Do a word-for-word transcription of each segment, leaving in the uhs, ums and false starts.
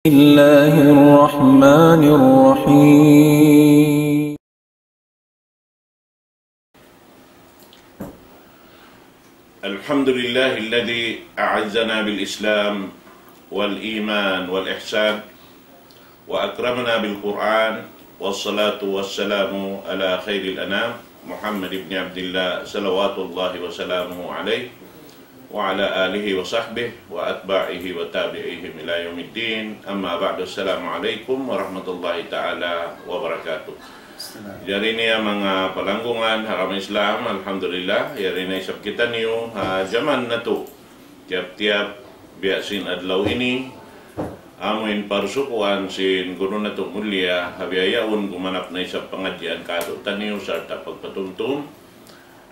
الله الرحمن الرحيم. الحمد لله الذي أعزنا بالإسلام والإيمان والإحسان وأكرمنا بالقرآن، والصلاة والسلام على خير الأنام محمد بن عبد الله صلوات الله وسلامه عليه وعلى آله وصحبه وأتباعه وتابعيهم إلى يوم الدين. أما بعد، السلام عليكم ورحمة الله تعالى وبركاته. Jari niya manga palanggungan ha agama Islam, alhamdulillah, yari na isab kitaniyu ha jaman natu'. Tiyap-tiyap biya' sin adlaw ini, amu in parsukuan sin guru natu' mulia, ha bihaun gumanap na isab pangadjian kātu'niyu sarta' pagpatumtum.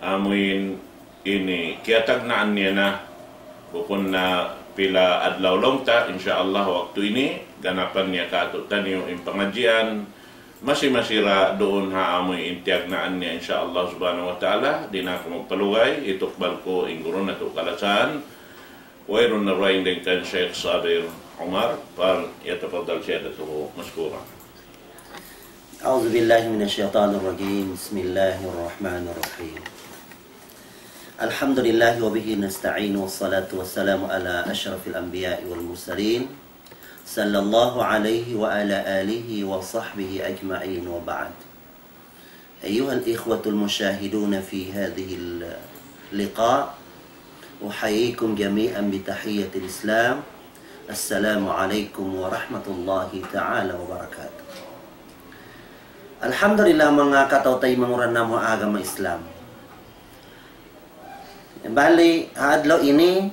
Amu in ini kiyatagnaan niya na, bukun na pila adlaw laung ta, insya Allah waktu ini, ganapan niya kātu'niyu in pangadjian, masi-masi ra duun ha amu in tiyagnaan niya, insya Allah subhanahu wa ta'ala. Di' na aku magpalugay, itukbal ku in guru natu' kalasahan, wayruun na dugaing dayn kan Sheikh Sabir Umar, فليتفضل سيادته مشكورا. أعوذ بالله من الشيطان الرجيم. بسم الله الرحمن الرحيم. الحمد لله وبه نستعين، والصلاة والسلام على أشرف الأنبياء والمرسلين، صلى الله عليه وعلى آله وصحبه أجمعين، وبعد. أيها الإخوة المشاهدون في هذه اللقاء، أحييكم جميعا بتحية الإسلام. السلام عليكم ورحمة الله تعالى وبركاته. Alhamdulillah, manga kataw-taymanghuran namu' ha agama Islam. Bali, ha adlaw ini,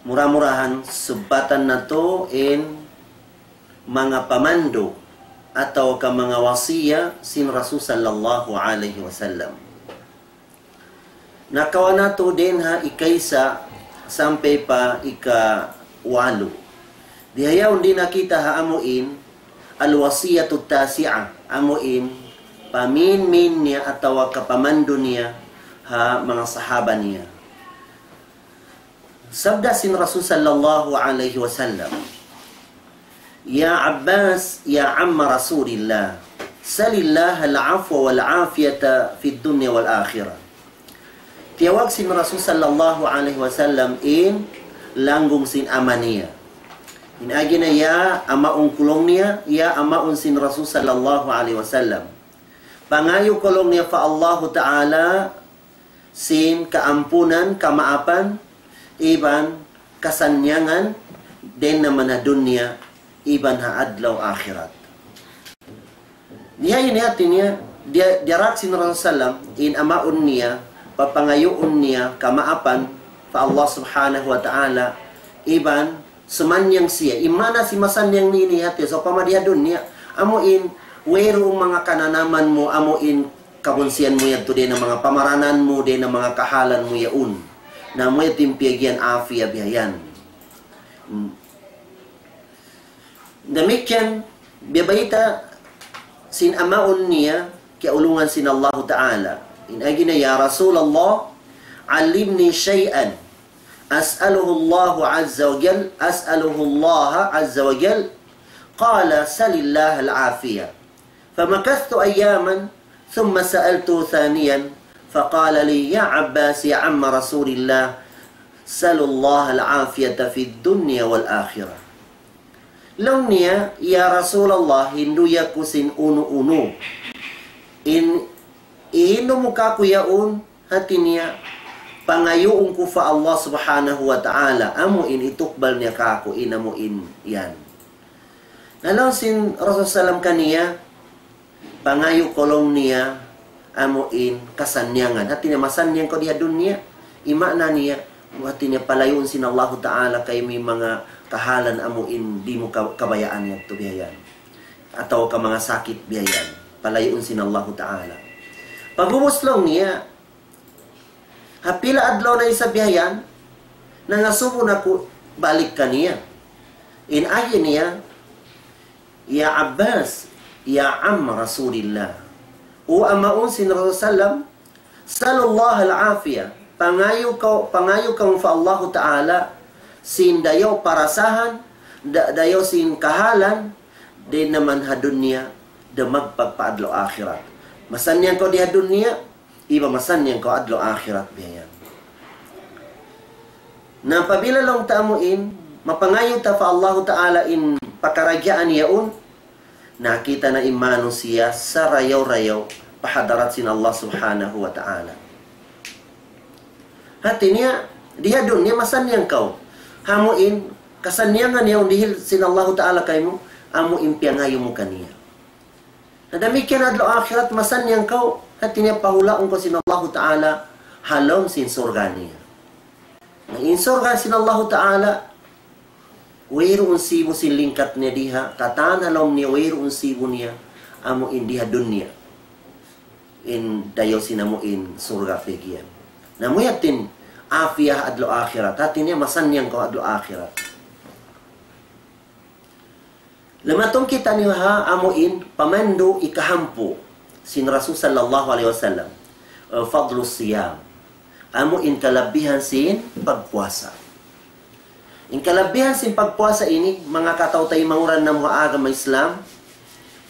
mura-murahan subbatan natu' in manga pamandu' atawa ka manga wasiya sin Rasul sallallahu alayhi wasallam. Nakawa natu' dayn ha ikaisa sampay pa ikawalu. Bihaun di' na kita ha amu in الوصية التاسعة, amu in paminmin niya atawa ka pamandu' niya ha manga sahaba niya. Sabda sin Rasul sallallahu alayhi wasallam, يا عباس يا عم رسول الله، سل الله العفو والعافية في الدنيا والآخرة. Tiyawag sin Rasul sallallahu alayhi wasallam in langgung sin ama' niya. In agi niya, ya amaun ku laung niya, ya amaun sin Rasul sallallahu alayhi wasallam. Pangayu' ku laung niya pa Allahu Ta'ala sin kaampunan, kamaapan, iban kasannyangan, dayn ha manga dunya, iban ha adlaw akhirat. Niya ini hati niya, diya, diyarak sin Rasul sallam, in amaun niya, papangayuun niya, kamaapan, pa Allah subhanahu wa ta'ala, iban sumannyang siya. In maana sin masannyang ini hati, sawpama di ha dunya, amu in, wayruun manga kananaman mu, amu in, kabunsihan mu yadtu dayn ha manga pamaranan mu, dayn ha manga kahalan mu yaun. Na amu yadtu in piyagiyan afiya bihayan. Hmm. Damikkiyan, biyabayta' sin amaun niya, kiyaulungan sin Allahu Ta'ala. In agi niya, يا رسول الله، علمني شيئا أسأله الله عز وجل، أسأله الله عز وجل. قال: سل الله العافية. فمكثت أياما ثم سألته ثانيا فقال لي: يا عباس يا عم رسول الله، سل الله العافية في الدنيا والآخرة. Laung niya, "Ya Rasulullah, hindu aku sin unu-unu. In, hindu mu kāku' yaun, hati niya, pangayuun ku pa Allah subhanahu wa ta'ala, amu in itukbal niya kāku', in amu in yan." Na laung sin Rasul sallam kaniya, "Pangayu' ku laung niya, amu in kasannyangan." Hati niya masannyang kaw di ha dunya. In maana niya, hati niya palayuun sin Allahu Ta'ala kaymu in manga kahalan amu in di' mu ka-, kabayaan yadtu bihayan. Atawa ka manga sakit bihayan. Palayuun sin Allahu Ta'ala. Pag'ubus laung niya, ha pila adlaw na isab bihayan, nangasubu na aku balik kaniya. In agi niya, "يا عباس، يا عم رسول الله." O amaun sin Rasul sallam, "سل الله العافية." Pangayu' kaw, pangayu' kaw pa Allahu Ta'ala, sin dayaw parasahan, da-, dayaw sin kahalan, dayn naman ha dunya, damagpag pa adlaw akhirat. Masannyang kaw di ha dunya, iban masannyang kaw adlaw akhirat biya' yan. Na apabila laung ta amu in, mapangayu' ta pa Allahu Ta'ala in pakaragyaan yaun, nakakita' na in manusiya' sarayaw-rayaw pa hadarat sin Allah Subhanahu wa Ta'ala. Hati niya, di ha dunya masannyang kaw. Amu in, kasannyangan yaun dihil sin Allahu Ta'ala kaymu, amu in piyangayu' mu kaniya. Na damikkiyan adlaw akhirat masannyang kaw, hati niya pahulaun kaw sin Allahu Ta'ala, ha lawm sin surga' niya. Na in surga' sin Allahu Ta'ala, wayruun sibu' sin lingkat niya diha, katan ha lawm niya wayruun sibu' niya, amu in di ha dunya. In dayaw sin amu in surga' peggiyan. Na amu yadtu in afiya adlaw akhirat, hati niya masannyang kaw adlaw akhirat. Lamatun kitaniyu ha amu in pamandu' ikahangpu' sin Rasul sallallahu alayhi wasallam, eh, fadlus siyam. Amu in kalabihan sin pagpuasa. In kalabihan sin pagpuasa ini, manga kataw-taymanghuran namu' ha agama Islam,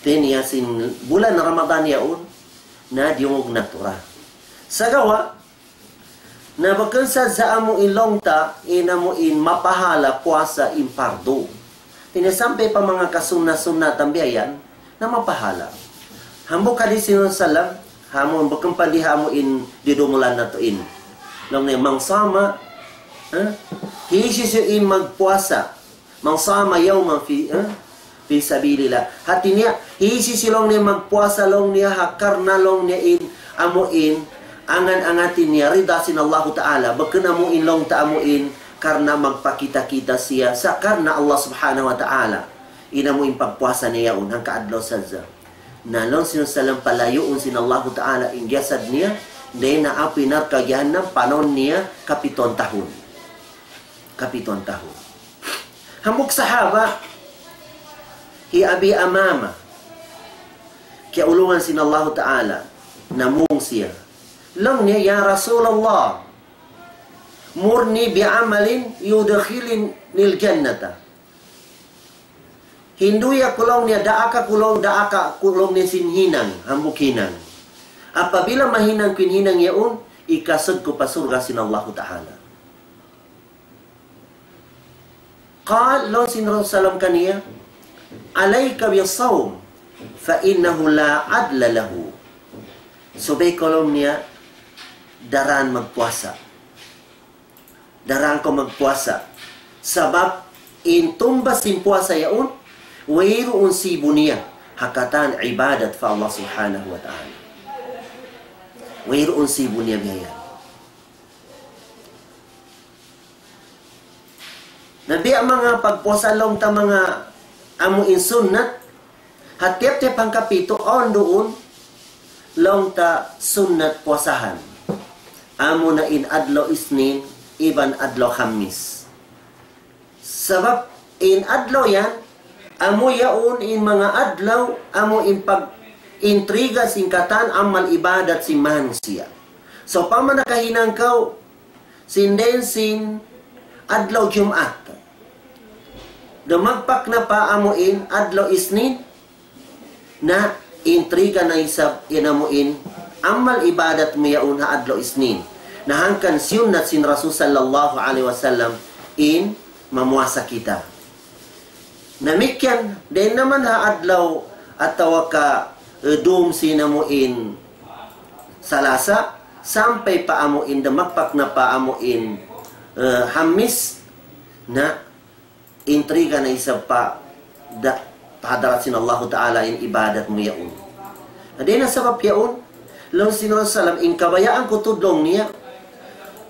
hati niya sin bulan Ramadan yaun, na diyungug natu' ra. Sagawa', na bukun sadja amu in laung ta, in amu in mapahala puasa in pardu. Hati niya sampay pa manga kasunna-sunnatan biya' yan, na mapahala. Hambuuk hadis sin Rasul sallam, amu bukun pa di ha amu in didumulan natu' in. Laung niya, "Man sama," eh? Hisiyu-siyu in magpuasa. "Man sama yawman fi, eh? Fi sabilillah." Hati niya, hisiyu-siyu laung niya magpuasa laung niya ha karna' laung niya in, amu in, angan-angan niya rida sin Allahu Ta'ala. Bukun amu in laung ta amu in, karna' magpakita'-kita' siya, sa' karna' Allah Subhanahu wa Ta'ala. In amu in pagpuasa niya yaun, hangka adlaw sadja. Na laung sin Rasul sallam palayuun sin Allahu Ta'ala in jasad niya, dayn ha api narka' jahannam, panaw niya kapituan tahun. Kapituan tahun. Hambuuk sahaba, hi Abi Umama, kiyaulungan sin Allahu Ta'ala, namung siya. Laung niya, "Ya Rasulullah, murni bi amalin yudkhilnil jannata." Hinduya ku laung niya, daaka ku laung, daaka ku laung niya sin hinang, hambuuk hinang. Apabila mahinang ku in hinang yaun, ikasud ku pa surga' sin Allahu Ta'ala. Qal, laung sin Rasul sallam kaniya, "Alayka bis-sawm, fa innahu la adla lahu." Subay kaw laung niya, daran magpuasa. Daran kaw magpuasa. Sabab, in tumbas sin puasa yaun, wayruun sibu' niya, ha katan ibadat pa Allah Subhanahu wa Ta'ala. Wayruun sibu' niya biya' yan. Na biya' manga pagpuasa laung ta manga amu in sunnat, ha tiyap-tiyap hangkapitu awn duun laung ta sunnat puasahan. Amuna in adlaw Isnin, iban adlaw Khamis. Sabab in adlaw yan, amu yaun in manga adlaw, amu in pag-intriga sin katan amal ibadat sin manusiya'. Sawpama nakahinang kaw, sin dayn sin adlaw Jumaat. Dumagpak na pa amu in adlaw Isnin, na intriga na isab in amu in amal ibadat mu yaun ha adlaw Isnin. Na hangkan siyunnat sin Rasul sallallahu alayhi wasallam in mamuasa kita. Damikkiyan, dayn naman ha adlaw atawa ka, eh, dum sin amu in Salasa, sampay pa amu in dumagpak na pa amu in, eh, Khamis, na intriga na isab pa da-, pa hadarat sin Allahu Ta'ala in ibadat mu yaun. Na dayn ha sabab yaun, laung sin Rasul sallam, in kabayaan ku tuud laung niya,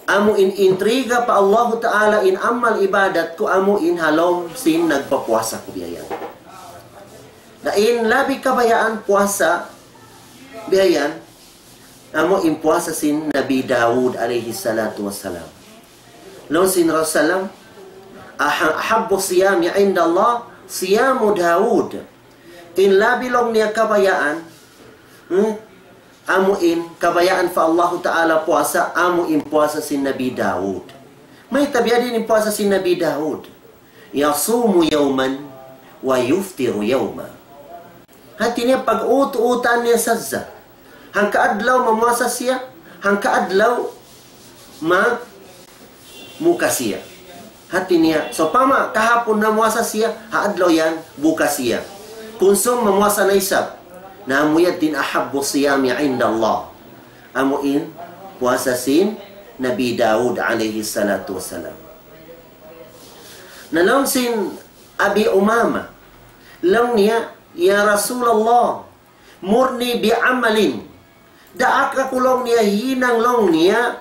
amu in intriga pa Allahu Ta'ala in amal ibadat ku amu in ha lawm sin nagpapuasa ku biya' yan. Na in labi kabayaan puasa biya' yan, amu in puasa sin Nabi Daud alayhi salatu wassalam. Laung sin Rasul sallam, "Aha-, ahabbu siyami inda Allah siyamu Daud." In labi laung niya kabayaan, hmm, amu in kabayaan pa Allahu Ta'ala puasa, amu in puasa sin Nabi Daud. Mayta' biya' diin in puasa sin Nabi Daud? يصوم يوما ويفطر يوما. Hati niya pag-ut-utan niya sadja. Hangka adlaw mamuasa siya, hangka adlaw magbuka siya. Hati niya, sawpama kahapun namuasa siya, ha adlaw yan, buka siya. Kunsum mamuasa na isab. Na amu yadtu in أحب الصيام عند الله. Amu in puasa sin Nabi Daud alayhi salatu wassalam. Na laung sin Abi Umama, laung niya, "Ya Rasulullah, مرني بعمل." Daak aku laung niya hinang laung niya,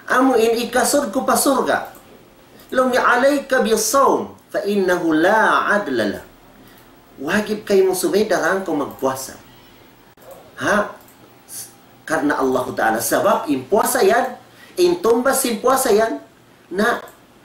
amu in ikasud ku pa surga'. Laung niya, "عليك بالصوم فإنه لا عدل له." Wajib kaymu subay daran kaw magpuasa. Ha? Karna' Allahu Ta'ala. Sabab in puasa yan, in tumbas sin puasa yan, na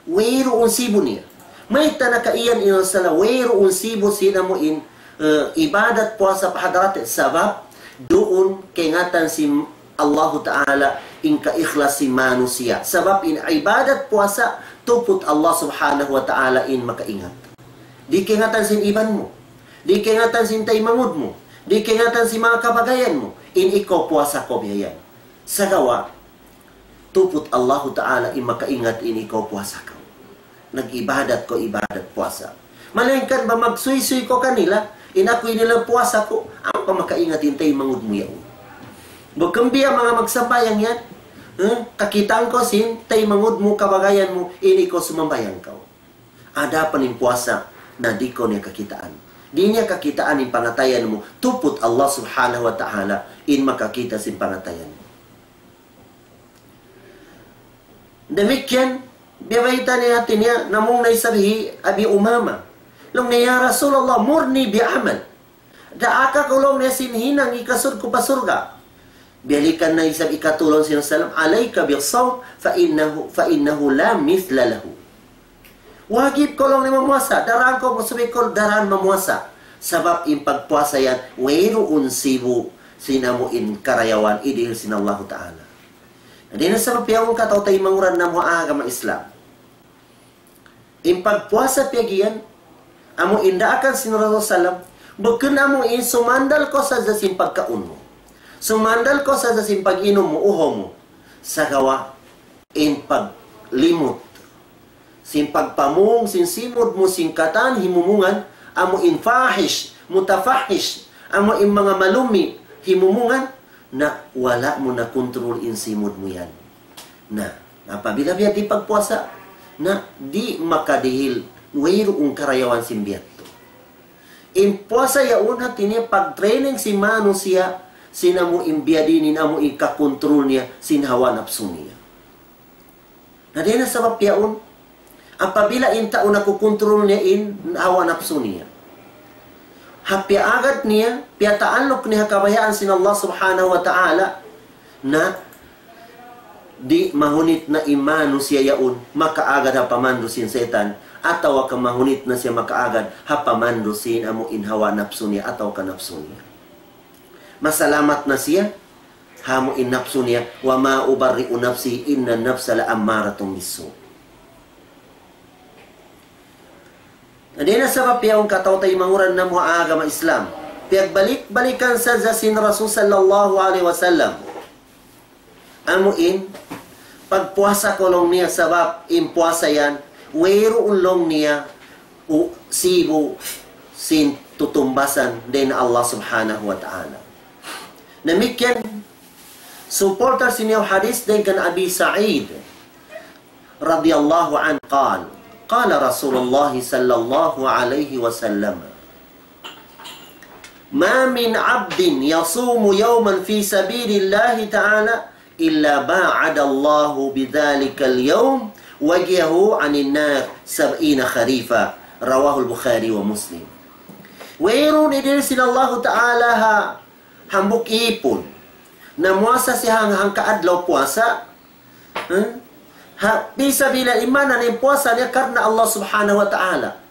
wayruun sibu' niya. Mayta' na kaiyan in sala wayruun sibu' sin amu in, eh, ibadat puasa pa hadarat, sabab duun kaingatan sin Allahu Ta'ala in kaikhlas sin manusiya'. Sabab in ibadat puasa tuput Allah Subhanahu wa Ta'ala in makaingat. Di' kaingatan sin iban mu. Di' kaingatan sin taymanghud mu. Di' kaingatan sin manga kabagayan mu. In ikaw puasa kaw biya' yan. Sagawa', tuput Allahu Ta'ala in makaingat in ikaw puasa kaw. Nag-ibadat kaw, ibadat puasa. Malayngkan ba magsuysuy kaw kanila, in aku ini laung puasa ku, amu pa makaingat in taymanghud mu yaun. Bukun biya' manga magsambahayang yan. Eh, kakitaan kaw sin taymanghud mu, kabagayan mu, in ikaw sumambahayang kaw. Adapun in puasa, na di' kaw niya kakitaan. Di' niya kakitaan in pangatayan mu, tuput Allah Subhanahu wa Ta'ala, in makakita' sin pangatayan mu. Damikkiyan, biya' bayta' niya hati niya, namung na isab hi Abi Umama. Laung niya, "Ya Rasulullah, مرني بعمل." Daak aku laung niya sin hinang ikasud ku pa surga'. Biyalikan na isab ikatulung sin Rasulullah, "عليك بالصوم فإنه، فإنه لا مثل له." Wajib kaw laung niya mamuasa, daran kaw subay kaw daran mamuasa. Sabab in pagpuasa yan, wayruun sibu' sin amu in karayawan idihil sin Allahu Ta'ala. Na dayn ha sabab yaun kataw-taymanghuran namu' ha agama Islam. In pagpuasa piyag'iyan, amu in daakan sin Rasul sallam, bukun amu in sumandal kaw sadja sin pagkaun mu. Sumandal kaw sadja sin pag-inum mu, uhaw mu. Sagawa', in paglimut sin pagpamung sin simud mu sin katan himumungan, amu in fahish, mutafahish, amu in manga malumi himumungan, na wala' mu na kontrol in simud mu yan. Na, apabila biya' di' pagpuasa, na di' makadihil, wayruun karayawan sin biya' tu. In puasa yaun hati niya pag-training sin manusiya', sin amu in biya' diin in amu in kakontrol niya, sin hawa napsu niya. Na dayn ha sabab yaun, apabila in tau nakukontrol niya in hawa napsu niya. Ha piyaagad niya, piyataalluk niya ha kabayaan sin Allah Subhanahu wa Ta'ala, na di' mahunit na in manusiya' yaun makaagad ha pamandu' sin saytan, atawa ka mahunit na siya makaagad ha pamandu' sin amu in hawa napsu niya atawa ka napsu niya. Masalamat na siya ha amu in napsu niya, وما أبرئ نفسي إن النفس لأمارة بالسوء. Na dayn ha sabab yaun kataw-taymanghuran namu' ha agama Islam, piyagbalik-balikan sadja sin Rasul sallallahu alayhi wasallam. Amu in pagpuasa kaw laung niya sabab in puasa yan, wayruun laung niya u-, sibu' sin tutumbasan dayn ha Allah Subhanahu wa Ta'ala. Damikkiyan, supporter sin yaun hadith dayn kan Abi Sa'id radiyallahu anhu قال، قال رسول الله صلى الله عليه وسلم: ما من عبد يصوم يوما في سبيل الله تعالى إلا باعد الله بذلك اليوم وجهه عن النار سبعين خريفا. رواه البخاري ومسلم. Wayruun idihil sin Allahu Ta'ala ha hambuuk ipun. Namuasa siya hang-, hangka adlaw puasa. Hmm? Ha, fi sabilillah, in maana niya puasa niya karna' Allah Subhanahu wa Ta'ala.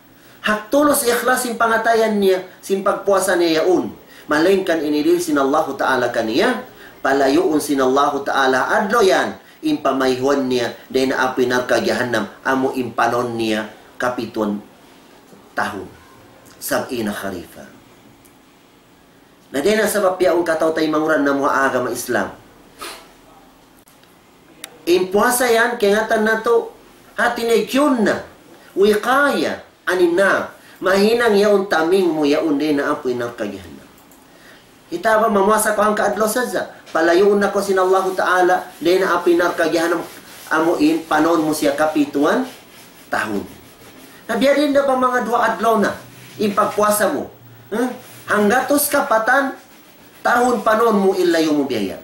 Ha tulus ikhlas sin pangatayan niya, sin pagpuasa niya yaun. Malayngkan in idihil sin Allahu Ta'ala kaniya, palayuun sin Allahu Ta'ala adlaw yan, in pamayhuan niya, dayn ha api narka' jahannam, amu in panahun niya, kapituan tahun. Sab'ina kharifa. Na dayn ha sabab yaun kataw-taymanghuran namu' ha agama Islam. In puasa yan, kaingatan natu', hati niya junna, wiqaya, anin nar. Mahinang yaun taming mu yaun dayn ha apuy narka' jahannam. Kita' ba mamuasa kaw hangka adlaw sadja? Palayuun na kaw sin Allahu Ta'ala, dayn ha apuy narka' jahannam, amu in, panawn mu siya kapituan tahun. Na biya' diin da ba manga duwa adlaw na, in pagpuasa mu? Hmm? Hanggatus kapatan tahun panawn mu in layu' mu biya' yan.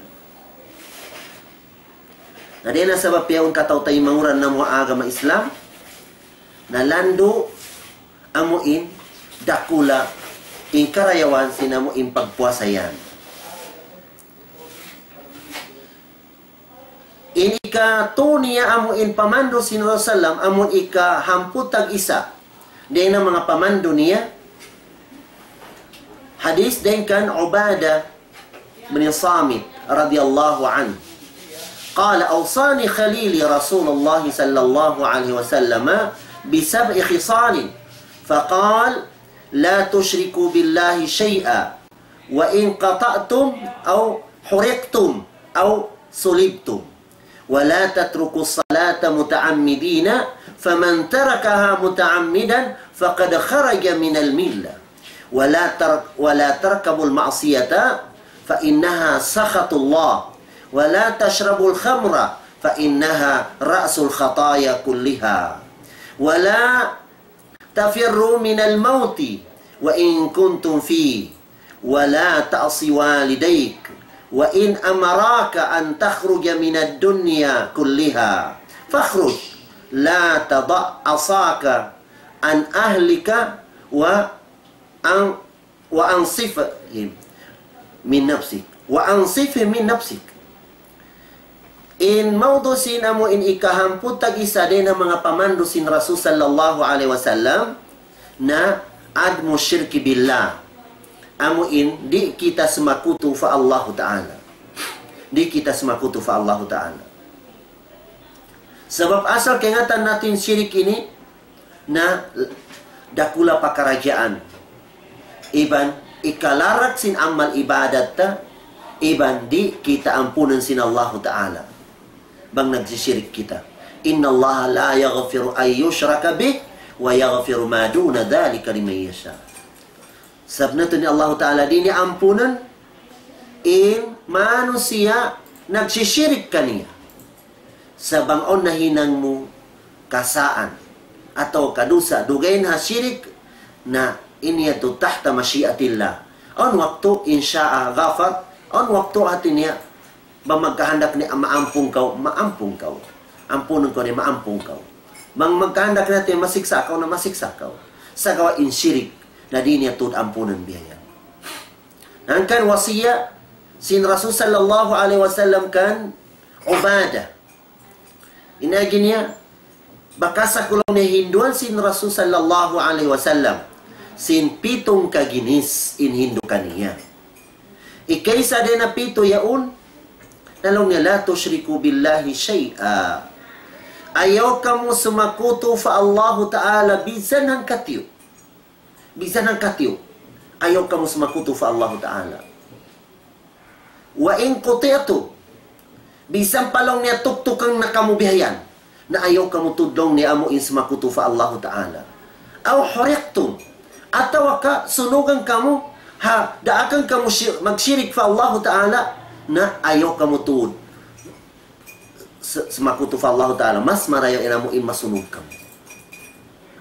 Na dayn ha sabab yaun kataw-taymanghuran namu' ha agama Islam, na landu' amu in dakula' in karayawan sin amu in pagpuasa yan. In ikatu niya amu in pamandu' sin Rasulullah sallam, amu in ikahamput tag isa. Dayn ha manga pamandu' niya, hadith dayn kan Ubadah bin Samit radiyallahu anhu. قال: أوصاني خليلي رسول الله صلى الله عليه وسلم بسبع خصال، فقال: لا تشركوا بالله شيئا، وإن قطعتم أو حرقتم أو صلبتم، ولا تتركوا الصلاة متعمدين، فمن تركها متعمدا فقد خرج من الملة، ولا ترك-، ولا تركبوا المعصية فإنها سخط الله، ولا تشربوا الخمر فإنها رأس الخطايا كلها، ولا تفروا من الموت وإن كنتم فيه، ولا تعص والديك وإن أمراك أن تخرج من الدنيا كلها، فاخرج، لا تضع عصاك عن أهلك وأن-، وأنصفهم من نفسك، وأنصفهم من نفسك. In mawdu' sin amu in ikahamput tag isa dayn ha manga pamandu' sin Rasul sallallahu alayhi wasallam, na عدم الشرك بالله. Amu in di' kita sumakutu pa Allahu Ta'ala. Di' kita sumakutu pa Allahu Ta'ala. Sabab asal kaingatan natu' in shirik ini, na dakula' pakaradjaan. Iban ikalarak sin amal ibadat ta, iban di' kita ampunun sin Allahu Ta'ala. Bang nagsishirik kita. إن الله لا يغفر أن يشرك به ويغفر ما دون ذلك لمن يشاء. Sabab natu' in Allahu Ta'ala di' niya ampunun in manusiya' nagsishirik kaniya. Sa' bang awn nahinang mu kasaan atawa kadusa, dugaing ha shirik, na in yadtu تحت مشيئة الله. Awn waktu, إن شاء غفر, awn waktu hati niya, bang magkahandak niya maampun kaw, maampun kaw. Ampunun kaw niya, maampun kaw. Bang magkahandak niya masiksa' kaw, na masiksa' kaw. Sagawa' in shirik, na di' niya tuud ampunun biya' yan. Hangkan wasiya' sin Rasul sallallahu alayhi wasallam kan Ubadah. In agi niya, bakas aku laung niya hinduan sin Rasul sallallahu alayhi wasallam sin pitung kaginis in hindu' kaniya. Ikaisa dayn ha pitu yaun, na laung niya, لا تشركوا بالله شيئا. Ayaw kamu sumakutu pa Allahu Ta'ala bisan hangkatiyu'. Bisan hangkatiyu'. Ayaw kamu sumakutu pa Allahu Ta'ala. وإن قطعتم. Bisan pa laung niya tuktukan na kamu bihayan. Na ayaw kamu tuud laung niya amu in sumakutu pa Allahu Ta'ala. أو حرقتم. Atawa ka sunugan kamu, ha, daakan kamu shi-, magshirik pa Allahu Ta'ala, na ayaw kamu tuud s-, sumakutu pa Allahu Ta'ala, mas marayaw in amu in masunug kamu.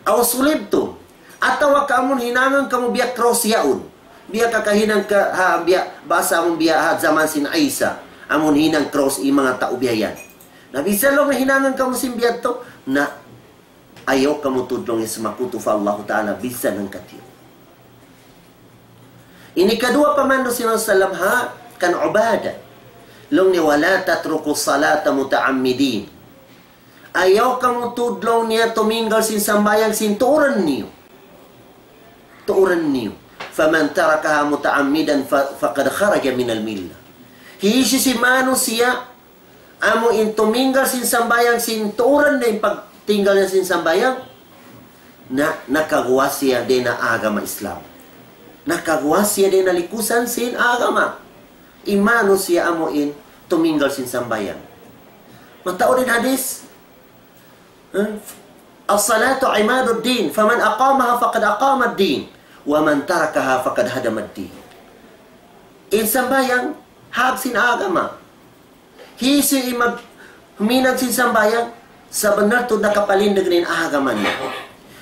أو صلبتم. Atawa ka amun hinangan kamu biya' cross yaun. Biya' ka kahinang ka, ha, biya', bahasa amun biya', ha, jaman sin Isa. Amun hinang cross in manga tau biya' yan. Na bisan laung hinangan kamu sin biya' yadtu, na ayaw kamu tuud laung niya sumakutu pa Allahu Ta'ala bisan hangkatiyu'. Ini kaduwa pamandu' sin Rasul sallam ha, kan Ubadah. Laung niya, ولا تتركوا الصلاة متعمدين. Ayaw kamu tuud laung niya tuminggal sin sambahayang sin tuuran niyu. Tuuran niyu. فمن تركها متعمدا ف-، فقد خرج من الملة. Hisiyu-siyu manusiya' amu in tuminggal sin sambahayang sin tuuran niya in pagtinggal niya sin sambahayang, Na, nakaguwa' siya dayn ha agama Islam. Nakaguwa' siya dayn ha likusan sin agama. In manusiya' amu in tuminggal sin sambahayang. Mataud in hadis. Ha? الصلاة عماد الدين، فمن أقامها فقد أقام الدين، ومن تركها فقد هدم الدين. In sambahayang, hag sin agama. Hisiyu in mag-, huminang sin sambahayang, sabunnal tuud nakapalindug na in agama niya.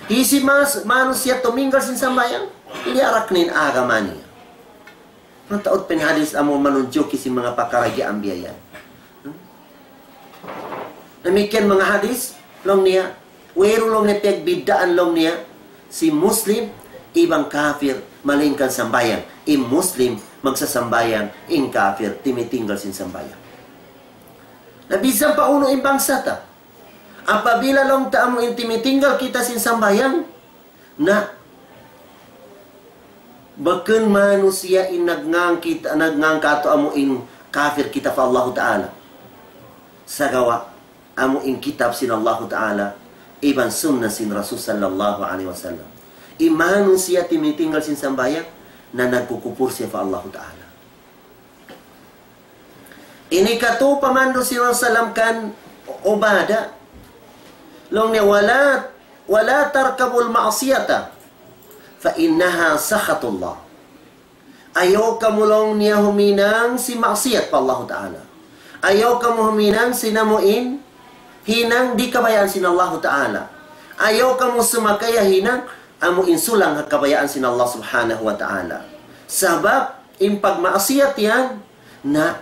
Hisiyu mas-, manusiya' tuminggal sin sambahayang, liyarak na in agama niya. Mataud pa in hadis amu manunjuki sin manga pakaradjaan biya' yan. Hmm? Damikkiyan manga hadis, laung niya, wayruun laung niya piyagbiddaan laung niya, sin Muslim, iban kafir, malaingkan sambahayang. In Muslim, magsasambahayang, in kafir, timitinggal sin sambahayang. Na bisan pa unu in bangsa ta, apabila laung ta amu in timitinggal kita sin sambahayang, na, bukun manusiya' in nagngan kita, nagngan katu' amu in kafir kita pa Allahu Ta'ala. Sagawa', amu in kitab sin Allahu Ta'ala, iban sunnah sin Rasul sallallahu alayhi wasallam. In manusiya' timitinggal sin sambahayang, na nagkukupur siya pa Allahu Ta'ala. Ini katu' pamandu' sin Rasul sallam kan Ubada. Laung niya, ولا، ولا تركبوا المعصية فإنها سخط الله. Ayaw kamu laung niya huminang sin maksiyat pa Allahu Ta'ala. Ayaw kamu huminang sin amu in hinang di' kabayaan sin Allahu Ta'ala. Ayaw kamu sumakay ha hinang amu in sulang ha kabayaan sin Allah Subhanahu wa Ta'ala. Sabab in pagmaksiyat yan na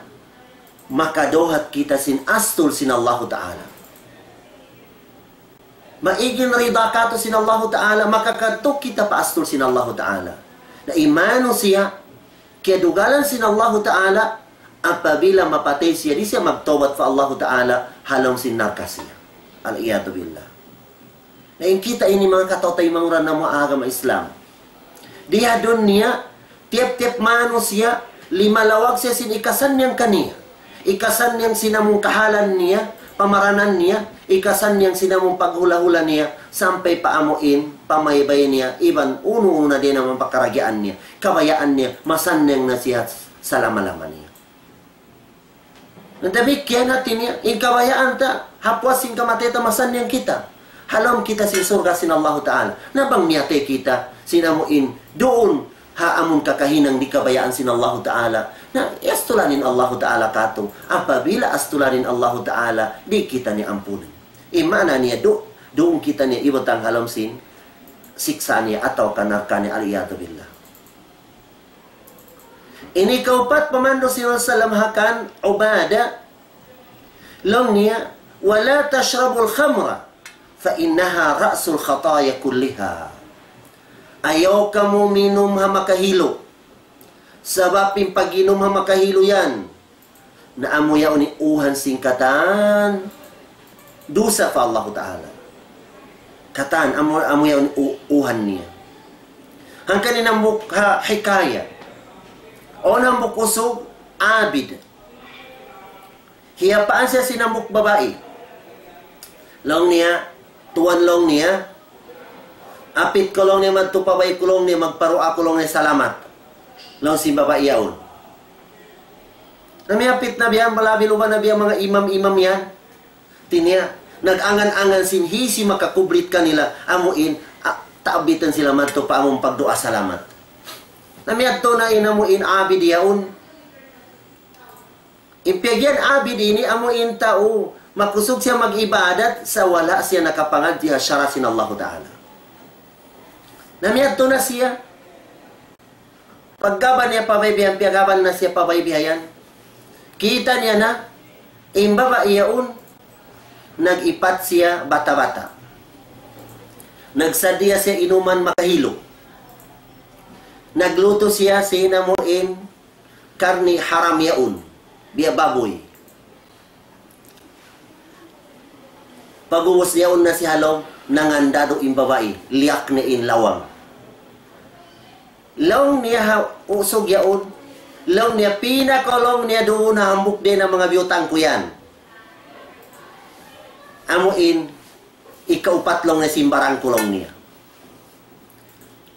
makaduhat kita sin astul sin Allahu Ta'ala. Maig in rida katu' sin Allahu Ta'ala, makakadtu kita pa astul sin Allahu Ta'ala. Na in manusiya', kiyadugalan sin Allahu Ta'ala, apabila mapatay siya, di' siya magtawbat pa Allahu Ta'ala, ha lawm sin narka' siya. Al-iyadhu billah. Na in kita ini manga kataw-taymanghuran namu' agama Islam. Di ha dunya, tiyap-tiyap manusiya', limalawag siya sin ikasannyang kaniya. Ikasannyang sin amun kahalan niya, pamaranan niya, ikasannyang sin amun paghula-hula niya, sampay pa amu in, pamaybay niya, iban unu-unu na di' na mapakaragyaan niya, kabayaan niya, masannyang na siya salama-lama niya. Na damikkiyan hati niya, in kabayaan ta, ha puas sin kamatay ta masannyang kita. Ha lawm kita sin surga' sin Allahu Ta'ala. Na bang miyatay kita, sin amu in, duun, ha amun kakahinang di' kabayaan sin Allahu Ta'ala. Na, astulan in Allahu Ta'ala katu'. Apabila astulan in Allahu Ta'ala, di' kita niya ampunun. In maana niya du-, duun kita niya ibutang ha lawm sin siksa' niya atawa ka narka' niya, al-iyadhu billah. Ini kaupat pamandu' sin Rasul sallam ha kan Ubada. Laung niya, ولا تشربوا الخمر فإنها رأس الخطايا كلها. Ayaw kamu minum ha makahilu. Sabab in pag-inum ha makahilu yan, na amu yaun in uhan sin katan dusa pa Allahu Ta'ala. Katan, amu, amu yaun in u-, uhan niya. Hangkan in hambuuk ha-, hikaya. Awn hambuuk usug, abid. Hiyapaan siya sin hambuuk babai. Laung niya, tuwan laung niya, apit ku laung niya madtu pa bay ku laung niya, magparuwaa ku laung niya salamat. Laung sin babai yaun. Na miyapit na biya', malabi luba na biya' manga imam-imam yan. Hati niya, nag-angan-angan sin hisiyu makakublit kanila, amu in, a, taabitan sila madtu pa amun pagduwaa salamat. Na miyadtu na in amu in abid yaun. In piyag'iyan abid ini amu in tau, makusug siya mag-ibadat, sa' wala' siya nakapangadji' ha sara' sin Allahu Ta'ala. Na miyadtu na siya. Pagkaban niya pa bay bihayan, piyagkaban na siya pa bay bihayan. Kita' niya na, in babai yaun, nag-ipat siya bata'-bata'. Nagsadiya siya inuman makahilu. Naglutu siya sin amu in karni haram yaun, biya' babuy. Pag'ubus yaun na siya ha lawm, nangandadu' in babai, liyak niya in lawang. Laung niya ha usug yaun, laung niya, "Pina' kaw laung niya duun ha hambuuk dayn ha manga biyutang ku yan. Amu in, ikaupat laung niya sin barang ku laung niya."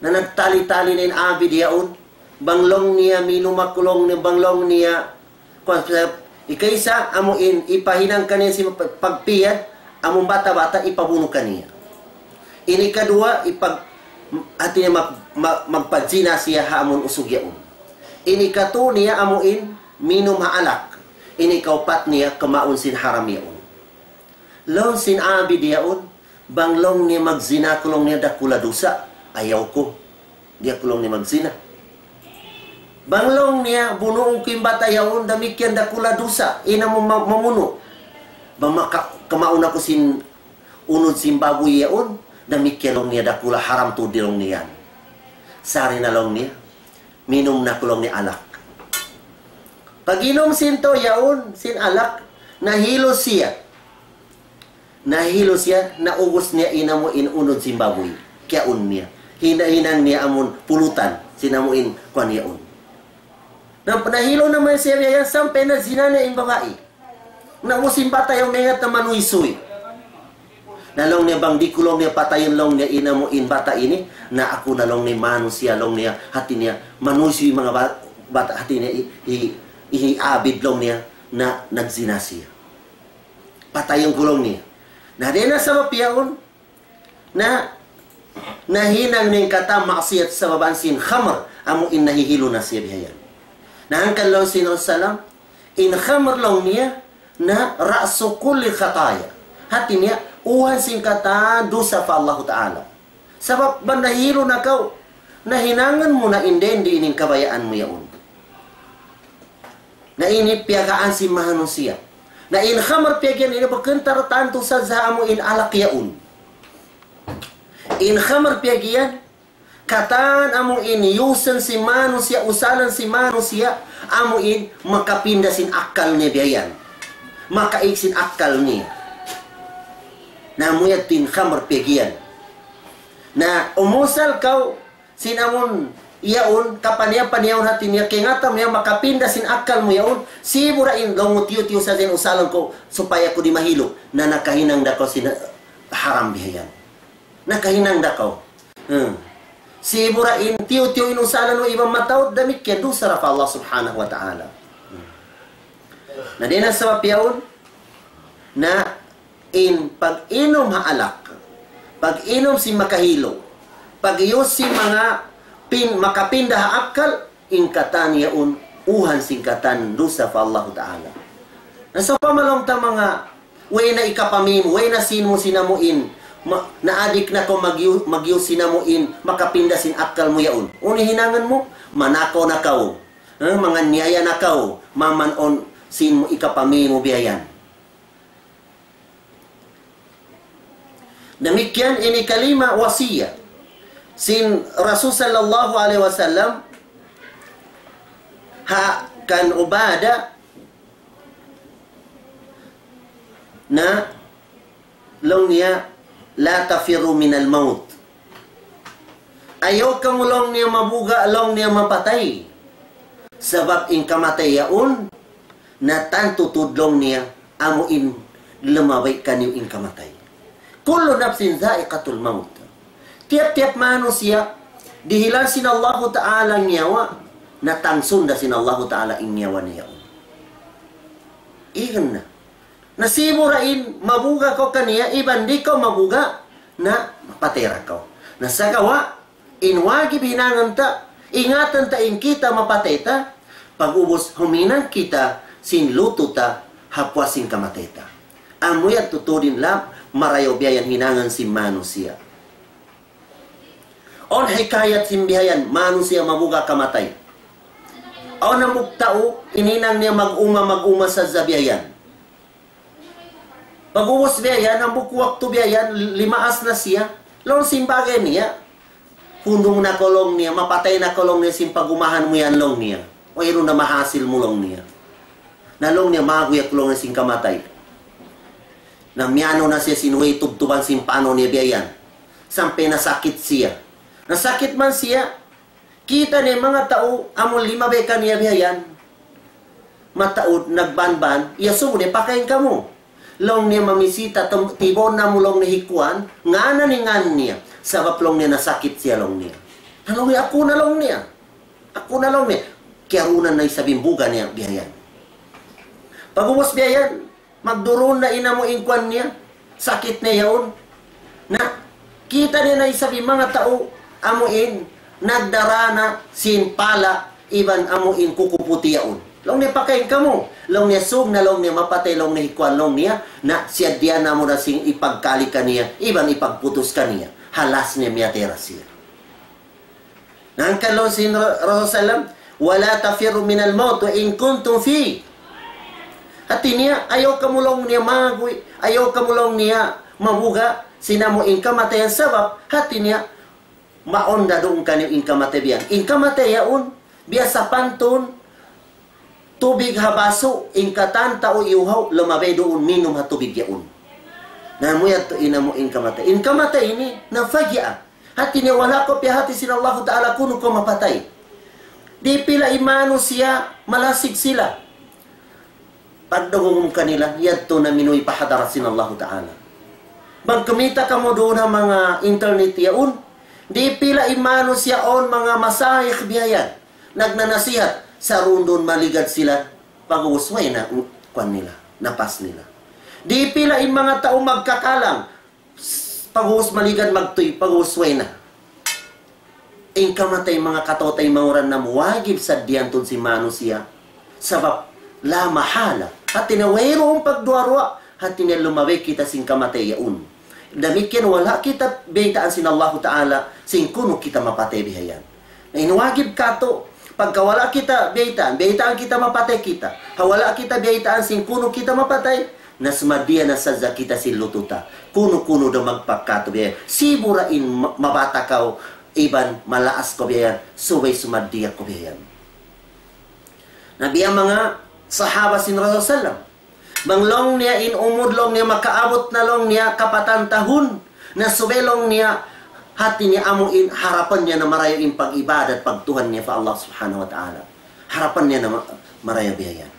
Na nagtali-tali na in abid yaun. Bang laung niya, minum aku laung niya, bang laung niya. Kuwan, ikaisa, amu in, ipahinang kaniya sin pag-, pagpiyad, amu in bata'-bata', ipabunu' kaniya. Ini kaduwa, ipag-, hati niya mag-, mag-, magpazina siya ha amun usug yaun. Ini katu niya, amu in, minum ha alak. Ini kaupat niya, kamaun sin haram yaun. Laung sin abid yaun, bang laung niya magzina aku laung niya dakula' dusa, ayaw ku. Di' aku laung niya magzina. Bang laung niya, bunuun ku in bata' yaun, damikkiyan dakula' dusa, in amu ma-, mamunu'. Bang maka-, kamaun aku sin unud sin babuy yaun, damikkiyan laung niya dakula' haram tuud laung niya. Sari na laung niya, minum na aku laung niya alak. Pag-inum sin tau yaun, sin alak, nahilu siya. Nahilu siya, naubus niya in amu in unud sin babuy. Kiyaun niya. Hina-, hinang niya amun pulutan, sin amu in kuwan yaun. Na, nahilu naman siya biya' yan, sampay na zina niya in babai. Naubus in bata' yaun, maingat na manuysuy. Na laung niya, bang di' ku laung niya patayun laung niya in amu in bata' ini, na aku na laung niya manusiya' laung niya, hati niya, manuysuy manga ba-, bata', hati niya, hi, hi, hi abid laung niya, na nagzina siya. Patayun ku laung niya. Na dayn ha sabab yaun, na nahinang niya in katan maksiyat sabab sin khamr, amu in nahihilu na siya biya' yan. Na hangkan laung sin Rasulullah, in khamr laung niya, na رأس كل خطايا. Hati niya, uhan sin katan dusa pa Allahu Ta'ala. Sabab bang nahilu na kaw, nahinangan mu na in dindi in kabayaan mu yaun. Na ini piyagaan sin manusiya'. Na in khamr piyag'iyan ini bukun tartantu sadja amu in alak yaun. In khamr piyag'iyan, katan amu in yusan sin manusiya', usalan sin manusiya', amu in makapinda sin akal niya biya' yan. Makaig sin akal niya. Na amu yadtu in khamr piyag'iyan. Na umusal kaw, sin amun, yaun, kapaniya-paniya yaun hati niya, kaingatan mu yan, makapinda sin akal mu yaun, sibu' da in laung mu tiyu'-tiyu' sadja in usalan ku, supaya aku di' mahilu, na nakahinang da kaw sin, eh, haram biya' yan. Nakahinang da kaw. Hmm. Sibu' da in tiyu'-tiyu' in usalan mu iban mataud damikkiyan dusa da pa Allah Subhanahu wa Ta'ala. Hmm. Na dayn ha sabab yaun, na in pag-inum ha alak, pag-inum sin makahilu, pag-use sin manga pin-, makapinda ha akal, in katan yaun, uhan sin katan dusa pa Allahu Ta'ala. Na sawpama laung ta manga, way na ikapamī mu, way na sīn mu sin amu in, ma-, naadik na kaw mag-u-, mag-use sin amu in, makapinda sin akal mu yaun. Unu in hinangan mu, manakaw na kaw, eh, manganiyaya na kaw, maman awn sīn mu ikapamī mu biya' yan. Damikkiyan ini kalima wasiya sin Rasul sallallahu alayhi wasallam ha kan Ubadah na laung niya, لا تفروا من الموت. Ayaw kamu laung niya mabuga' laung niya mapatay. Sabab in kamatay yaun, na tantu tuud laung niya, amu in lumabay kaniyu in kamatay. كل نفس ذائقة الموت. Tiyap-tiyap manusiya', dihilan sin Allahu Ta'ala in nyawa, na tangsun da sin Allahu Ta'ala in nyawa niya yaun. Iyan na. Na sibu' da in mabuga' kaw kaniya, iban di' kaw mabuga', na mapatay da kaw. Na sagawa', in wajib hinangun ta, ingatan ta in kita mapatay ta, pag'ubus huminang kita sin lutu' ta, ha puas sin kamatay ta. Amu yadtu tuud in lab-, marayaw biya' yan hinangun sin manusiya'. Awn hikayat sin biya' yan, manusiya' mabuga' kamatay. Awn hambuuk tau, in hinang niya mag-uma, mag-uma sadja biya' yan. Pag'ubus biya' yan, hambuuk waktu biya' yan, limaas na siya. Laung sin bagay niya, hundung na kaw laung niya, mapatay na kaw laung niya sin pag-umahan mu yan laung niya. Wayruun na mahasil mu laung niya. Na laung niya, maguyak laung niya sin kamatay. Na miyanu na siya sin way tubtuban sin panaw niya biya' yan. Sampay nasakit siya. Nasakit man siya, kita' niya manga tau, amu in limabay kaniya biya' yan. Mataud, nagbanban, iyasubu niya, pakain kamu. Laung niya mamisita, tum-, tibaun namu' laung niya hikuan, ngānan in ngān niya. Sabab laung niya nasakit siya laung niya. Laung niya, aku na laung niya. Aku na laung niya. Kiyarunan na isab in buga niya, biya' yan. Pag'ubus biya' yan, magdurun na in amu in kuwan niya, sakit niya yaun. Na, kita' niya na isab in manga tau, amu in, nagdara na sin pala', iban amu in kuku puti' yaun. Laung niya, pakain kamu. Laung niya, sūng na laung niya, mapatay laung niya, hi kuwan laung niya, na siya diyan na mu na sin ipagkali kaniya, iban ipagputus kaniya. Halas niya miyatay ra siya. Hangkan laung sin Ra-, Rasul sallam, ولا تفروا من الموت وإن كنتم فيه. Hati niya, ayaw kamu laung niya maguy, ayaw kamu laung niya mabuga', sin amu in kamatayan sabab, hati niya, mawn da duun kaniyu in kamatay biya' yan. In kamatay yaun, biya' sapantun, tubig ha basu, in katan tau iyuhaw, lumabay duun minum ha tubig yaun. Na amu yadtu in amu in kamatay. In kamatay ini, na fajia. Hati niya wala' kaw piyahati sin Allahu Ta'ala kunu' kaw mapatay. Di' pila in manusiya', malasig sila. Pagdungug mu kanila, yadtu na minuwi' pa hadarat sin Allahu Ta'ala. Bang kumita' kamu duun ha manga internet yaun, di' pila in manusiya' awn manga masayikh biya' yan. Nagnanasihat, sarundun maligad sila, pag'ubus way na, kuwan nila, napas nila. Di' pila in manga tau magkakalang, pag'ubus maligad magtuy, pag'ubus way na. In kamatay manga kataw-taymanghuran namu', wajib saddihan tuud sin manusiya'. Sabab, la mahala. Hati niya wayruun pagduwa-ruwa, hati niya lumabay kita sin kamatay yaun. Damikkiyan wala' kita biyaytaan sin Allahu Ta'ala, sin kunu' kita mapatay bihayan. Na in wajib katu', pagka wala' kita biyaytaan, biyaytaan kita mapatay kita. Ha wala' kita biyaytaan sin kunu' kita mapatay, na sumaddiya na sadja kita sin lutu' ta. Kunu'-kunu' da magpakatu biya'. Sibu' ra in ma-, mabata' kaw, iban malaas kaw biya' yan, subay sumaddiya kaw biya' yan. Na biya' manga sahaba sin Rasul sallam. Bang laung niya in umur laung niya makaabut na laung niya kapatan tahun, na subay laung niya hati niya amu in harapan niya na marayaw in pag-ibadat, pagtuhan niya pa Allah Subhanahu wa Ta'ala. Harapan niya na ma-, marayaw biya' yan.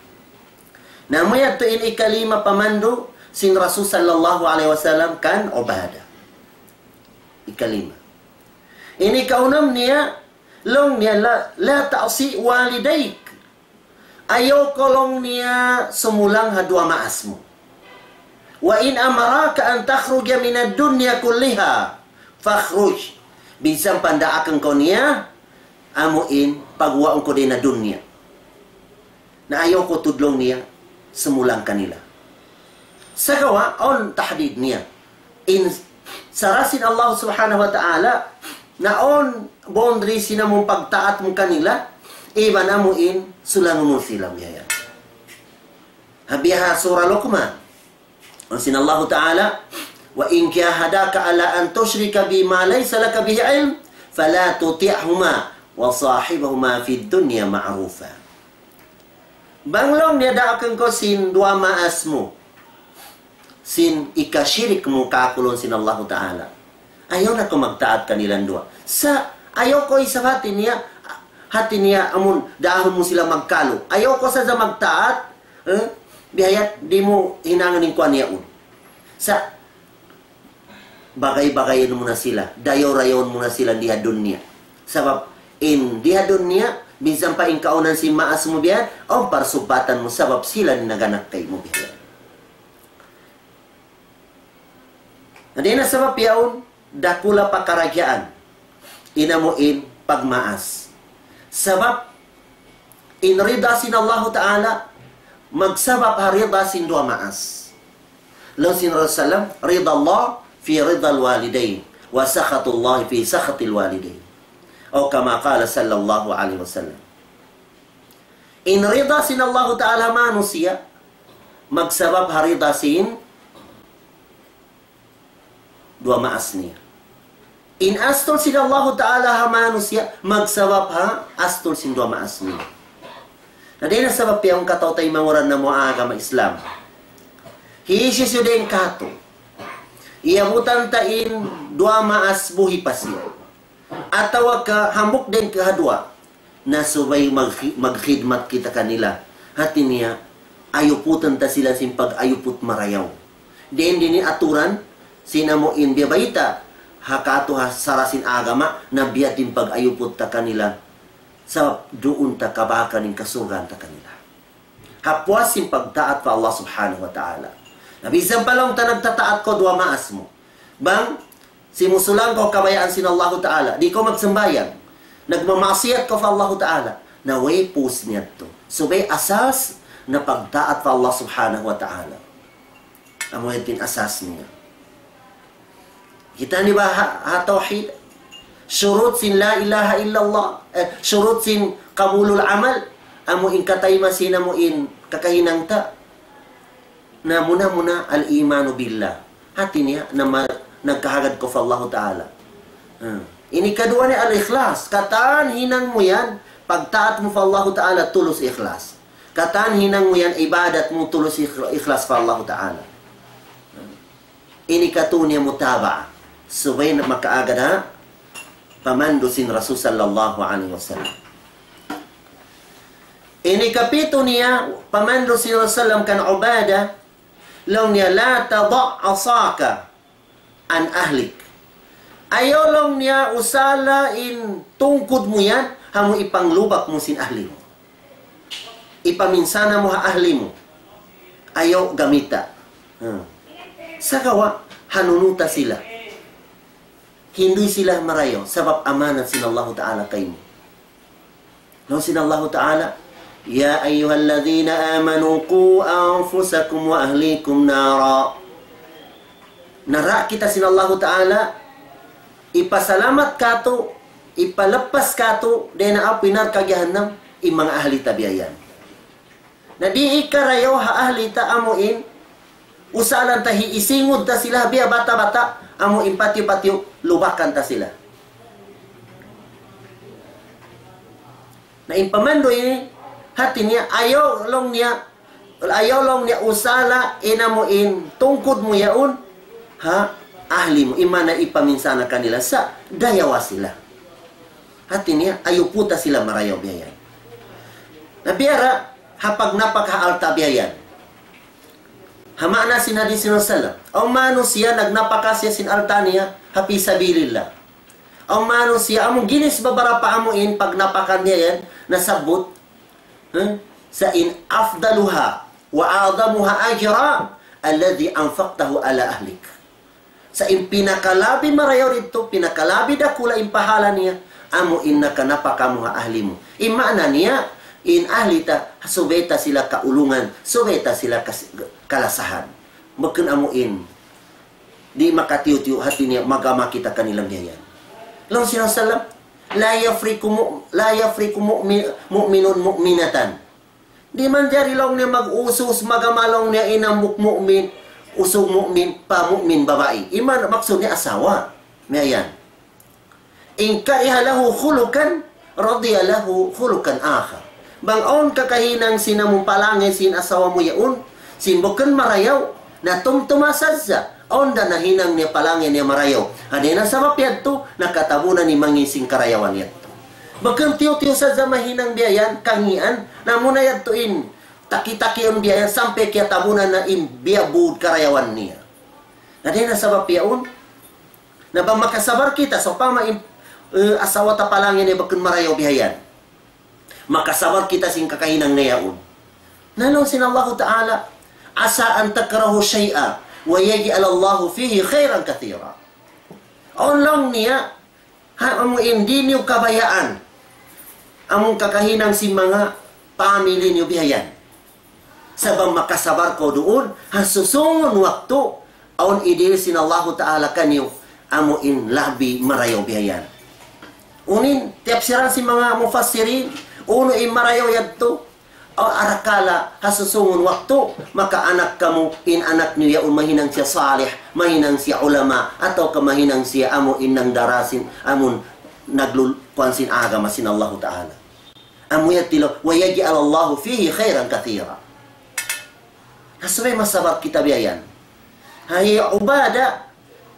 Na amu yadtu in ikalima pamandu' sin Rasul sallallahu alayhi wasallam kan Ubadah. Ikalima. In ikaunam niya, laung niya, لا، لا تعص والديك. Ayaw kaw laung niya sumulang ha duwa maas mu. وإن أمراك أن تخرج من الدنيا كلها فاخرج. Minsan pandaakan kaw niya, amu in, pagguwaun kaw dayn ha dunya. Na ayaw kaw tuud laung niya, sumulang kanila. Sagawa', awn tahdid niya. In sara' sin Allah Subhanahu wa Ta'ala, na awn boundary sin amu in pagtaat mu kanila, iban amu in sulangun mu sila biya' yan. Ha biya' ha Surah Luqman. Laung sin Allahu Ta'ala, وإن جاهداك على أن تشرك بي ما ليس لك به علم فلا تطعهما وصاحبهما في الدنيا معروفا. Bang laung niya daakan kaw sin duwa maas mu, sin hikashirik mu kāku' laung sin Allahu Ta'ala. Ayaw na kaw magtaat kanilang duwa. Sa' ayaw kaw isab hati niya, hati niya amun daahun mu sila magkalu. Ayaw kaw sadja magtaat, eh, bihayan di' mu hinangun in kuwan yaun. Sa' bagay-bagayan mu na sila, dayaw-dayawun mu na sila di ha dunya. Sabab in di ha dunya, minsan pa in kaunan sin maas mu biya' yan, awn parsubbatan mu sabab sila in naganak kaymu biya' yan. Na dayn ha sabab yaun, dakula' pakaragyaan in amu in pagmaas. Sabab, in rida sin Allahu Ta'ala, magsabab ha rida sin duwa maas. Laung sin Rasul sallam, رضا الله في رضا الوالدين، وسخط الله في سخط الوالدين. أو كما قال صلى الله عليه وسلم. In rida sin Allahu Ta'ala manusiya', magsabab ha rida sin duwa maas niya. In astul sin Allahu Ta'ala ha manusiya', magsabab ha astul sin duwa maas niya. Na dayn ha sabab yan kataw-taymanghuran namu' agama Islam. Hisiyu-siyu dayn kātu'. Iyabutan ta in duwa maas buhi' pa siya. Atawa ka hambuuk dayn ha duwa. Na subay mag-, magkhidmat kita kanila. Hati niya, ayuputan ta sila sin pag-ayuput marayaw. Dayn dini aturan, sin amu in biya' bayta', ha katu' ha sara' sin agama, na biya' diin pag-ayuput ta kanila, sabab duun ta kabakan in kasurgaan ta kanila. Ha puas sin pagtaat pa Allah Subhanahu wa Ta'ala. Na minsan pa laung ta nagtataat kaw duwa maas mu. Bang, simusulang kaw kabayaan sin Allahu Ta'ala. Di' kaw magsambahayang. Nagmamaksiyat kaw pa Allahu Ta'ala. Na way pus niya tu. Subay asas na pagtaat pa Allah Subhanahu wa Ta'ala. Amu yan in asas niya. Kita' niyu ba ha, ha tawhid? Shurut sin la ilaha illallah, eh, shurut sin qabulul amal, amu in kataymasi namu' in kakahinang ta. Na muna-muna al-imanu billah. Hati niya, na ma-, nagkahagad kaw pa Allahu Ta'ala. Hmm. Ini kaduwa niya al-ikhlas. Katan hinang mu yan, pagtaat mu pa Allahu Ta'ala, tulus ikhlas. Katan hinang mu yan, ibadat mu, tulus ikh-, ikhlas pa Allahu Ta'ala. Ini katu' niya mutaba'a. Subay na makaagad ha pamandu' sin Rasul sallallahu alayhi wasallam. Ini kapitu niya pamandu' sin Rasul sallam kan Ubada, laung niya, لا تضع عصاك عن أهلك. Ayaw laung niya usala in tungkud mu yan, amu ipanglubak mu sin ahli mu. Ipaminsana mu ha ahli mu. Ayaw gamita. Hmm. Sagawa', hanunuta sila. Hinduy sila marayaw, sabab amanat sin Allahu Ta'ala kaymu. Laung sin Allahu Ta'ala, يا أيها الذين آمنوا قوا أنفسكم وأهليكم نارا. Nara kita sin Allahu Ta'ala, ipasalamat katu', ipalappas katu', dayn ha api narka' jahannam, in manga ahli ta biya' yan. Na di' ikarayaw ha ahli ta amu in, usalan ta hi isingud ta sila biya' bata'-bata', amu in patiyu-patiyu, lubakan ta sila. Na in pamandu' ini, hati niya, ayaw laung niya, ayaw laung niya usala in amu in tungkud mu yaun, ha, ahli mu, in maana ipaminsana kanila sa', dayawa sila. Hati niya, ayuputa sila marayaw biya' yan. Na biya' ra, ha pagnapaka ha alta' biya' yan. Ha maana sin hadis sin Rasul sallam. Awn manusiya' nagnapaka siya sin alta' niya, ha fi sabilillah. Awn manusiya', amu ginis babarapa amu in pagnapakan niya yan, nasabbut, hmm? Sa' in أفضلها وأعظمها أجرا الذي أنفقته على أهلك. Sa' in pinakalabi marayaw didtu, pinakalabi dakula' in pahala niya, amu in nakanapaka mu ha ahli mu. In maana niya, in ahli ta, subay ta sila kaulungan, subay ta sila kas-, kalasahan. Bukun amu in, di' makatiyu'-tiyu' hati niya, magama kita kanila biya' yan. Laung sin Rasul sallam, لا يفرق مؤ-، لا يفرق مؤمن، مؤمن مؤمنة. Di' manjari laung niya mag-usus, magama laung niya in hambuuk mu'min, usug mu'min, pa mu'min babai. In maana maksud niya asawa. Biya' yan. إن كره له خلقا رضي له خلقا آخر. Bang awn kakahinang sin amu palangi sin asawa mu yaun, sin bukun marayaw, na tumtuma sadja, awn da nahinang niya palangi niya marayaw. Ha dayn ha sabab yadtu, nakatabunan in mangī' sin karayawan yadtu. Bukun tiyu'-tiyu' sadja mahinang biya' yan, kangīan, na amu na yadtu in, taki-takiun biya' yan, sampay kiyatabunan na in biya' bud karayawan niya. Na dayn ha sabab yaun, na bang makasabar kita, sawpama in, eh, asawa ta palangi niya bukun marayaw biya' yan. Makasabar kita sin kakahinang niya yaun. Na laung sin Allahu Ta'ala, عسى أن تكرهوا شيئا ويجعل الله فيه خيرا كثيرا. Awn laung niya, ha, amu in di' niyu kabayaan. Amu in kakahinang sin manga pamili niyu biya' yan. Sabab makasabar kaw duun, ha susungun waktu, awn idihil sin Allahu Ta'ala kaniyu, amu in labi marayaw biya' yan. Unu in, tiyapsiran sin manga mufassirin, unu in marayaw yadtu, aw arakala', ha susungun waktu, makaanak kamu, in anak niyu yaun mahinang siya salih, mahinang siya ulama, atawa ka mahinang siya amu in nagdara sin, amun naglul-, kuwan sin agama sin Allahu Ta'ala. Amu yadtu laung, ويجعل الله فيه خيرا كثيرا. Na subay masabar kita biya' yan. Hi Ubada,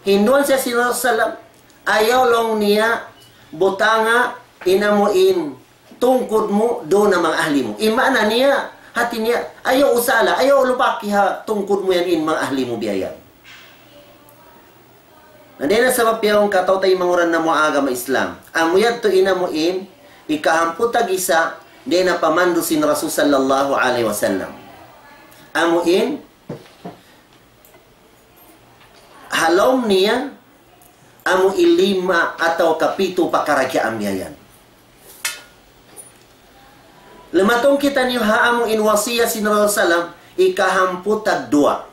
hinduan siya sin Rasul sallam, ayaw laung niya butanga in amu in tungkud mu duun ha manga ahli mu. In maana niya, hati niya, ayaw usala, ayaw lubaki ha tungkud mu yan in manga ahli mu biya' yan. Dayn ha sabab yaun, kataw-taymanghuran namu' agama Islam. Amu yadtu in amu in, ikahamput tag isa, dayn ha pamandu' sin Rasul sallallahu alayhi wasallam. Amu in, ha lawm niya, amu in lima atawa kapitu pakaradjaan biya' yan. Lumatun kitaniyu ha amu in wasiyat sin Rasul sallam, ikahamput tag duwa.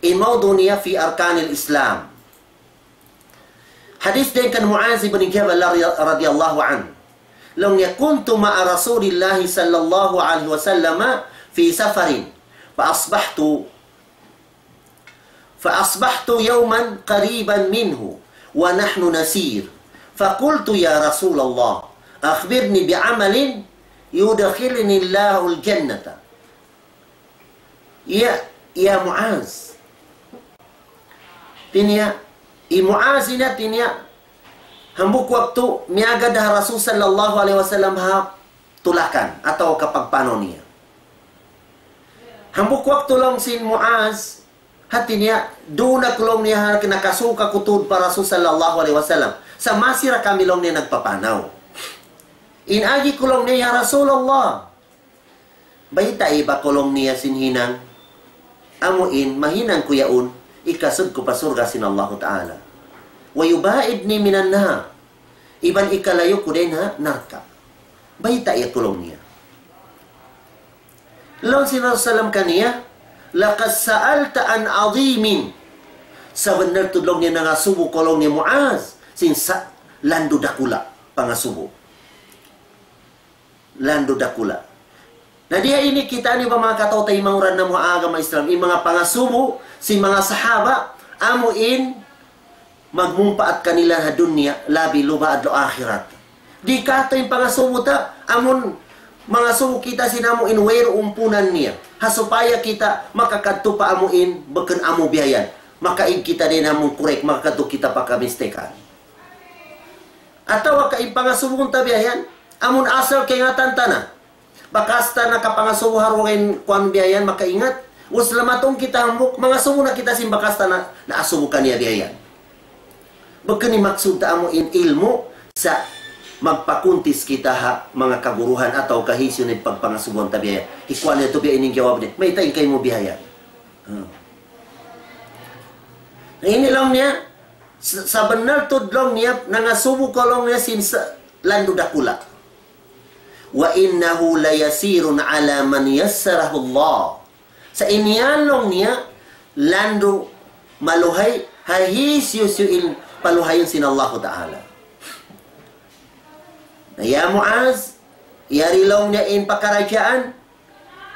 In mawdu' niya في أركان الإسلام. Hadith dayn kan Muaz ibn Jabal radiyallahu anhu. Laung niya, كنت مع رسول الله صلى الله عليه وسلم في سفر فأصبحت فأصبحت يوما قريبا منه ونحن نسير، فقلت: يا رسول الله، أخبرني بعمل يدخلني الله الجنة. Ya, ya Muaz. Hati niya, hi Muaz ini hati niya, hambuuk waktu miyagad ha Rasul sallallahu alayhi wasallam ha tulakan atawa kapagpanaw niya. Hambuuk waktu laung sin Muaz, hati niya, duun aku laung niya ha nakasuuk aku tuud pa Rasul sallallahu alayhi wasallam. Sa' masi da kami laung niya nagpapanaw. In agi ku laung niya, "Ya Rasulullah, baytai ba kaw laung niya sin hinang amu in mahinang ku yaun, ikasud ku pa surga' sin Allahu Ta'ala. ويباعدني من النار. Iban ikalayu' ku dayn ha narka'. Baytai aku laung niya." Laung sin Rasul sallam kaniya, "لقد سألت عن عظيم." Sabunnal tuud laung niya nangasubu kaw laung niya Muaz, sin sa-, landu' dakula' pangasubu. Landu' dakula'. Na diya ini kita' niyu ba manga kataw-taymanghuran namu' ha agama Islam, in manga pangasubu sin manga sahaba, amu in magmumpaat kanila ha dunya, labi luba adlaw akhirat. Di' katu' in pangasubu ta, amun mangasubu kita sin amu in wayruun puunan niya. Ha supaya kita makakadtu pa amu in, bukun amu biya' yan. Makaig kita dayn ha amu in correct, makakadtu kita pa kamistakan. Atawa ka in pangasubu ta biya' yan, amun asal kaingatan ta na. Bakas ta nakapangasubu ha dugaing kuwan biya' yan makaingat. Ubus lumatun kita hambuuk, mangasubu na kita sin bakas ta na, naasubu kaniya biya' yan. Bukun in maksud ta amu in ilmu' sa' magpakuntis kita ha manga kaguruhan atawa ka hisiyu in pagpangasubuhan ta biya' yan. Hikuwan niya tu biya' ini in jawab niya. Mayta' in kaymu biya' yan. Hmm. Ini laung niya, sa-, sabunnal tuud laung niya, nangasubu kaw laung niya sin sa-, landu' dakula'. وإنه ليسير على من يسره الله. Sa' in yan laung niya, landu' maluhay, ha hisiyu-siyu in paluhayun sin Allahu Ta'ala. Na ya Muaz, yari laung niya in pakaradjaan,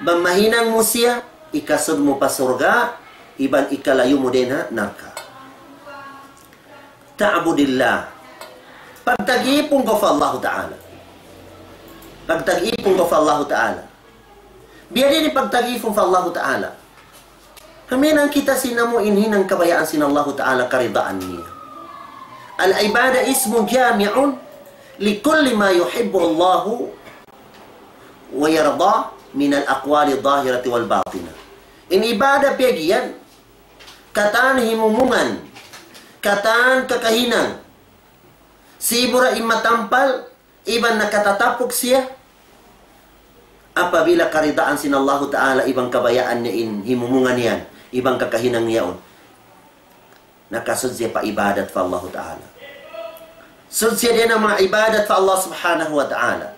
bang mahinang mu siya, ikasud mu pa surga', iban ikalayu' mu dayn ha narka'. تعبد الله. Pagtag-ipun kaw pa Allahu Ta'ala. Pagtag-ipun kaw pa Allahu Ta'ala. Biya' diin in pagtag-ipun pa Allahu Ta'ala? Huminang kita sin amu in hinang kabayaan sin Allahu Ta'ala karidaan niya. العبادة اسم جامع لكل ما يحبه الله ويرضاه من الأقوال الظاهرة والباطنة. In ibadat piyag-iyan, katan himumungan, katan kakahinang, sibu' da in matampal, iban nakatatapuk siya, apabila karidaan sin Allahu Ta'ala iban kabayaan niya in himumungan yan, iban kakahinang niya yaun, nakasud siya pa ibadat pa Allahu Ta'ala. Sud siya dayn ha manga ibadat pa Allah Subhanahu wa Ta'ala.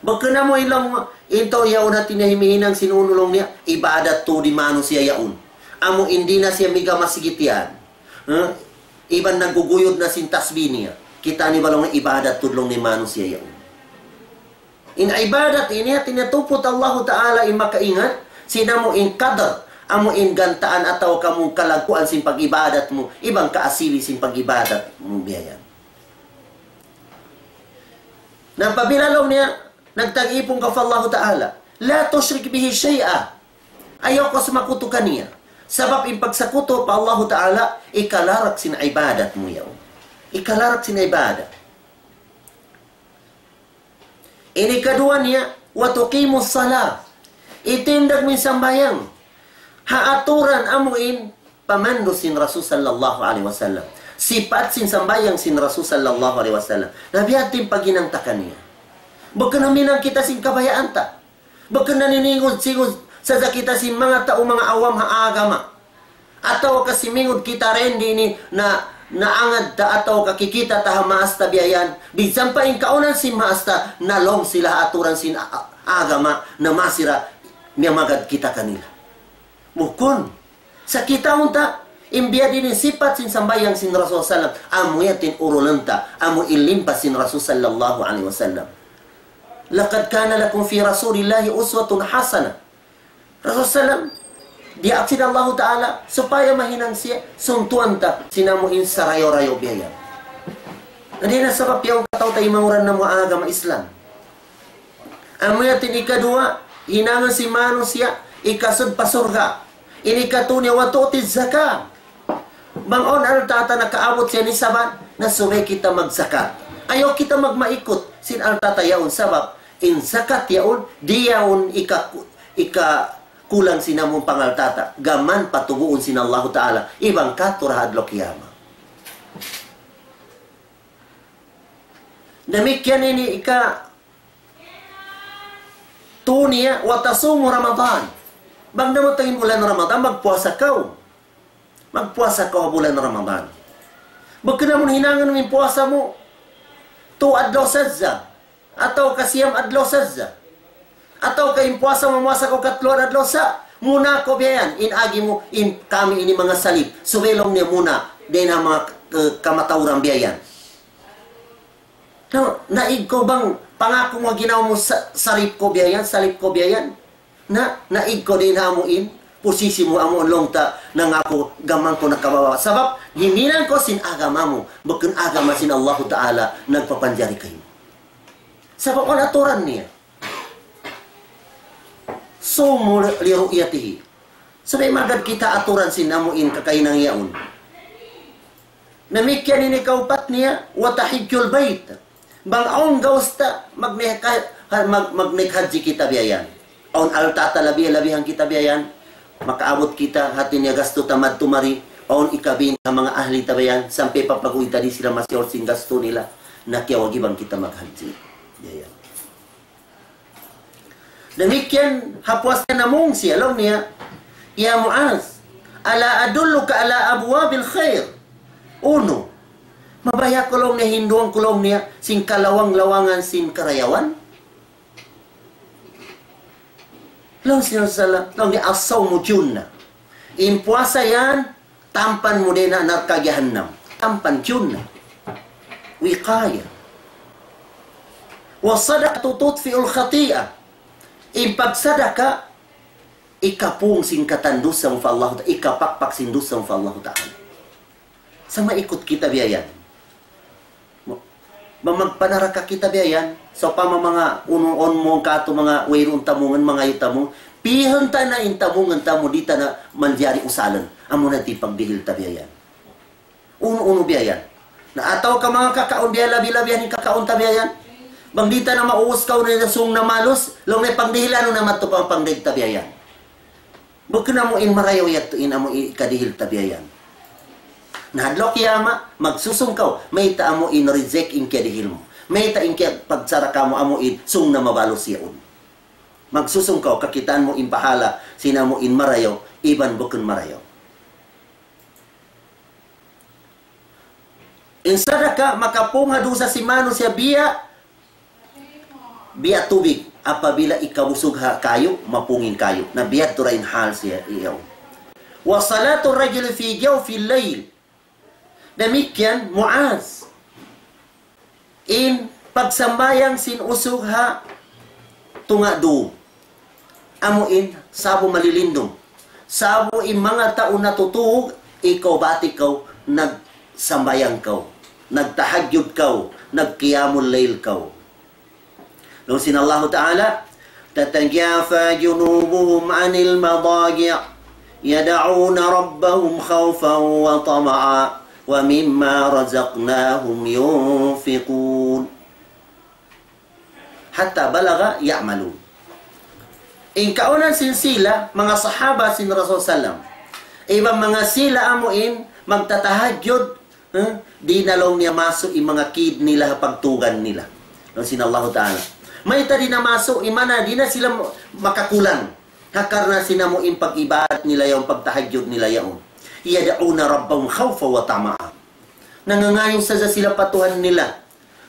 Bukun amu in laung, in tau yaun hati niya himihinang sin unu laung niya, ibadat tuud in manusiya' yaun. Amu in di' na siya miga masigit yan. Ha? Iban nagguguyud na sin tasbih niya. Kita' niyu ba laung ibadat tuud laung niya manusiya' yaun. In ibadat ini hati niya tuput Allahu Ta'ala in makaingat, sin amu in kadar, amu in gantaan atawa ka amu in kalagguan sin pag-ibadat mu, iban kaasili sin pag-ibadat mu biya' yan. Na apabila laung niya, nagtag-ipun kaw pa Allahu Ta'ala, لا تشرك به شيئا. Ayaw kaw sumakutu kaniya. Sabab in pagsakutu pa Allahu Ta'ala, ikalarak sin ibadat mu yaun. Ikalarak sin ibadat. Ini kaduwa niya, وتقيم الصلاة. Itindag mu in sambahayang. Ha aturan amu in pamandu' sin Rasul sallallahu alayhi wasallam. Sipat sin sambahayang sin Rasul sallallahu alayhi wasallam. Na biya' diin in paghinang ta kaniya. Bukun huminang kita sin kabayaan ta. Bukun naningud-singud sadja kita sin manga tau manga awam ha agama. Atawa ka simingud kita dayn di ini na, naangad ta atawa ka kikita' ta ha maas ta biya' yan. Di' sampay in kaunan sin maas ta, nalong sila ha aturan sin a-, a-, agama, na masi ra miyamagad kita kanila. Bukun. Sa' kitaun ta, in biya' diin in sipat sin sambahayang sin Rasul sallam, amu yan in urulun ta, amu in limpas sin Rasul sallallahu alayhi wasallam. لقد كان لكم في رسول الله أسوة حسنة. Rasul sallam, diyaak sin Allahu Ta'ala, supaya mahinang siya, suntuan ta, sin amu in sarayaw-rayaw biya' yan. Na dayn ha sabab yaun kataw-taymanghuran namu' agama Islam. Amu yan in ikaduwa, hinangun sin manusiya', ikasud pa surga'. In ikatu niya, وتؤتي الزكاة. Bang awn alta' ta nakaabut siya nisaban, na subay kita magzakat. Ayaw kita magmaikut sin alta' ta yaun sabab, in zakat yaun, di' yaun ika-, ikakulang sin amu in pangalta' ta. Gam mayan patubuun sin Allahu Ta'ala, iban katu' ra ha adlaw kiyamat. Damikkiyan ini ika-, tu niya, وتصوم رمضان. Bang dummatung in bulan Ramadan, magpuasa kaw. Magpuasa kaw ha bulan Ramadan. Bukun amun hinangun mu in puasa mu, tu adlaw sadja. Atawa ka siyam adlaw sadja. Atawa ka in puasa mu, muasa kaw katluan adlaw sa'. Muna kaw biya' yan, in agi mu, in kami ini manga salib. Subay laung niya muna, dayn ha manga, eh, kamatauran biya' yan. Na, naig kaw bang pangaku mu ginawa mu sa-, sarip kaw biya' yan, salip kaw biya' yan. Na, naig kaw dayn ha amu in, pusisi mu amu in laung ta, nangaku gam mayan kaw nakabawa'. Sabab, hinang kaw sin agama mu, bukun agama sin Allahu Ta'ala nagpapanjari kaymu. Sabab awn aturan niya. صوموا لرؤيته. Subay magad kita aturan sin amu in kakahinang yaun. Damikkiyan ini kaupat niya, وتحج البيت. Bang awn gaus ta, magnaik ha-, mag-, magnaik hajji kita biya' yan. Awn alta' ta labi-labihan kita biya' yan. Makaabut kita, hati niya gastu ta madtu mari. Awn ikabin ha manga ahli ta biya' yan. Sampay pa pag-uwi' ta di' sila masiyaw sin gastu nila. Na kiyawajiban kita maghajji. Biya' yan. Damikkiyan ha puas niya namung siya, laung niya, يا معاذ، ألا أدلك على أبواب الخير؟ Unu, mabaya' kaw laung niya, hinduan kaw laung niya, sin kalawang-lawangan sin karayawan? Laung sin Rasul, laung niya, الصوم جنة. In puasa yan, tampan mu dayn ha narka' jahannam. Tampan, junna. Wiqaya. والصدقة تطفئ الخطيئة. In pagsadaka, ikapung sin katan dusa mu pa Allah Ta-, ikapakpak sin dusa mu pa Allah Ta'ala. Sa' maikut kita biya' yan. Bang magpanaraka kita biya' yan, sawpama manga unu-unu mu katu' manga wayruun tamungan, mangayu' tamungan, pihun ta na in tamungan ta mu, di' ta na manjari usalan. Amu na in pagdihil ta biya' yan. Unu-unu biya' yan. Na atawa ka manga kakaun biya' labi-labihan in kakaun ta biya' yan. Bang di' ta na maubus kaw na sung na malus, laung na pagdihilan na madtu pa pangdaig ta biya' yan. Bukun amu in marayaw yadtu in amu in kadihil ta biya' yan. Na adlaw kiyamat, magsusung kaw, mayta' amu in reject in kiyadihil mu. Mayta' in kiyapagsadaka mu amu in sung na mabalus yaun. Magsusung kaw, kakitaan mu in pahala, sin amu in marayaw, iban bukun marayaw. In sadaka, makapung ha dusa sin manusiya' biya' biya' tubig, apabila ikabusug ha kayu, mapung in kayu. Na biya' tu ra in hal siya iyaw. وصلاة الرجل في جوف الليل. Damikkiyan, Muaz. In pagsambahayang sin usug ha tunga' dum. Amu in sa'bu malilindum. Sa'bu in manga tau natutug, ikaw bat ikaw nagsambahayang kaw, nagtahajjud kaw, nagqiyamul layl kaw. Laung sin Allahu Ta'ala, تتجافى جنوبهم عن المضاجع يدعون ربهم خوفا وطمعا ومما رزقناهم ينفقون. حتى بلغ يعملون. In kaunan sin sila, manga sahaba sin Rasul sallam, Iban manga sila amu in magtatahajjud, eh, di' na laung niya masu' in manga kid nila ha pagtugan nila. Laung sin Allahu Ta'ala. Mayta' di' na masu', in maana di' na sila makakulang. Ha karna' sin amu in pag-ibadat nila yaun, pagtahajjud nila yaun. يدعون ربهم خوفا وطمعا. Nangangayu' sadja sila pa Tuhan nila.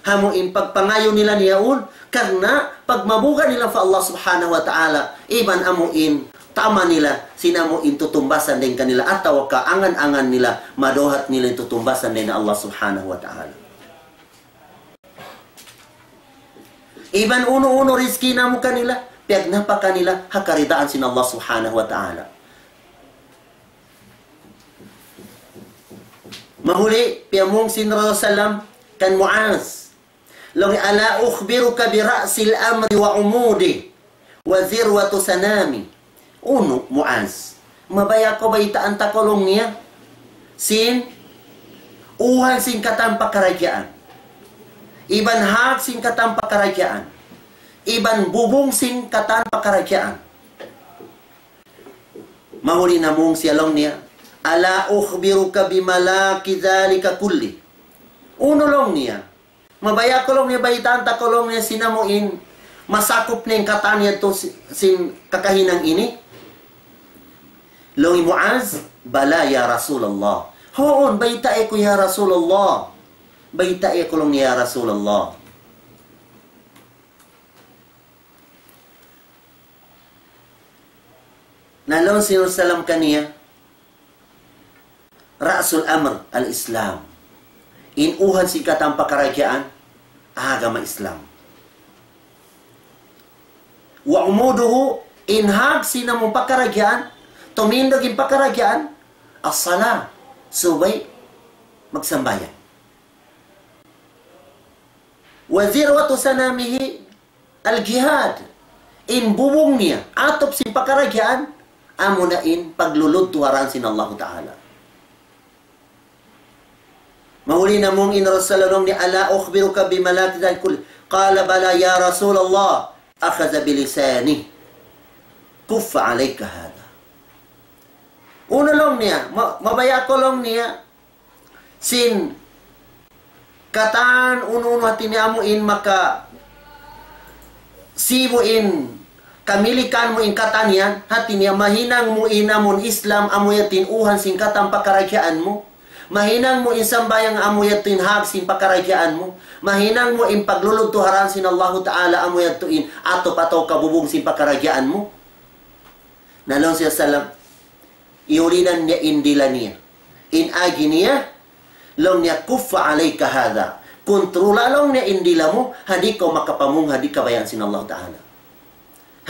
Amu in pagpangayu' nila niyaun, karna' pagmabuga' nila pa Allah Subhanahu wa Ta'ala, iban amu in tama' nila, sin amu in tutumbasan dayn kanila, atawa ka angan-angan nila, maduhat nila in tutumbasan dayn Allah Subhanahu wa Ta'ala. Iban unu-unu rizki namu' kanila, piyagnapaka nila, ha karidaan sin Allah Subhanahu wa Ta'ala. Mahuli, piyamung sin Rasul sallam kan Muaz. Laung niya, ألا أخبرك برأس الأمر وعموده وذروة سنامه. Unu, Muaz, mabaya' kaw baytaan ta kaw laung niya sin uhan sin katan pakaradjaan, iban hak sin katan pakaradjaan, iban bubung sin katan pakaradjaan. Mahuli namung siya laung niya, ألا أخبرك بملاك ذلك كله. Unu laung niya, mabaya' kaw laung niya baytaan ta kaw laung niya sin amu in masakup niya in katan yadtu si-, sin kakahinang ini. Laung hi Muaz, بلى يا رسول الله. Huun, baytai ku ya Rasulullah. Baytai ku laung niya ya Rasulullah. Na laung sin Rasul sallam kaniya, رأس الأمر الإسلام. In uhan sin katan pakaradjaan, agama Islam. وعموده, in hak sin amu pakaradjaan, tumindug in pakaradjaan, الصلاة, subay magsambahayang. وذروة سنامه الجهاد. In bubung niya, atup sin pakaradjaan, amuna in paglulud tuharan sin Allahu Ta'ala. Mahuli namung in Rasul laung niya, ألا أخبرك بملاك ذلك كله؟ قال بلى يا رسول الله. أخذ بلسانه. كف عليك هذا. Unu laung niya, ma-, mabaya' kaw laung niya, sin katan unu-unu hati niya amu in makasibu' in kamilikan mu in katan yan, hati niya mahinang mu in amun Islam amu yadtu in uhan sin katan pakaradjaan mu, mahinang mu in sambahayang amu yadtu in hak sin pakaradjaan mu, mahinang mu in paglulud tuharan sin Allahu Ta'ala amu yadtu in atup atawa ka bubung sin pakaradjaan mu. Na laung sin Rasul sallam, iyulinan niya in dila niya. In agi niya, laung niya, كف عليك هذا. Kuntrula laung niya in dila mu, ha di' kaw makapamung ha di' kabayaan sin Allahu Ta'ala.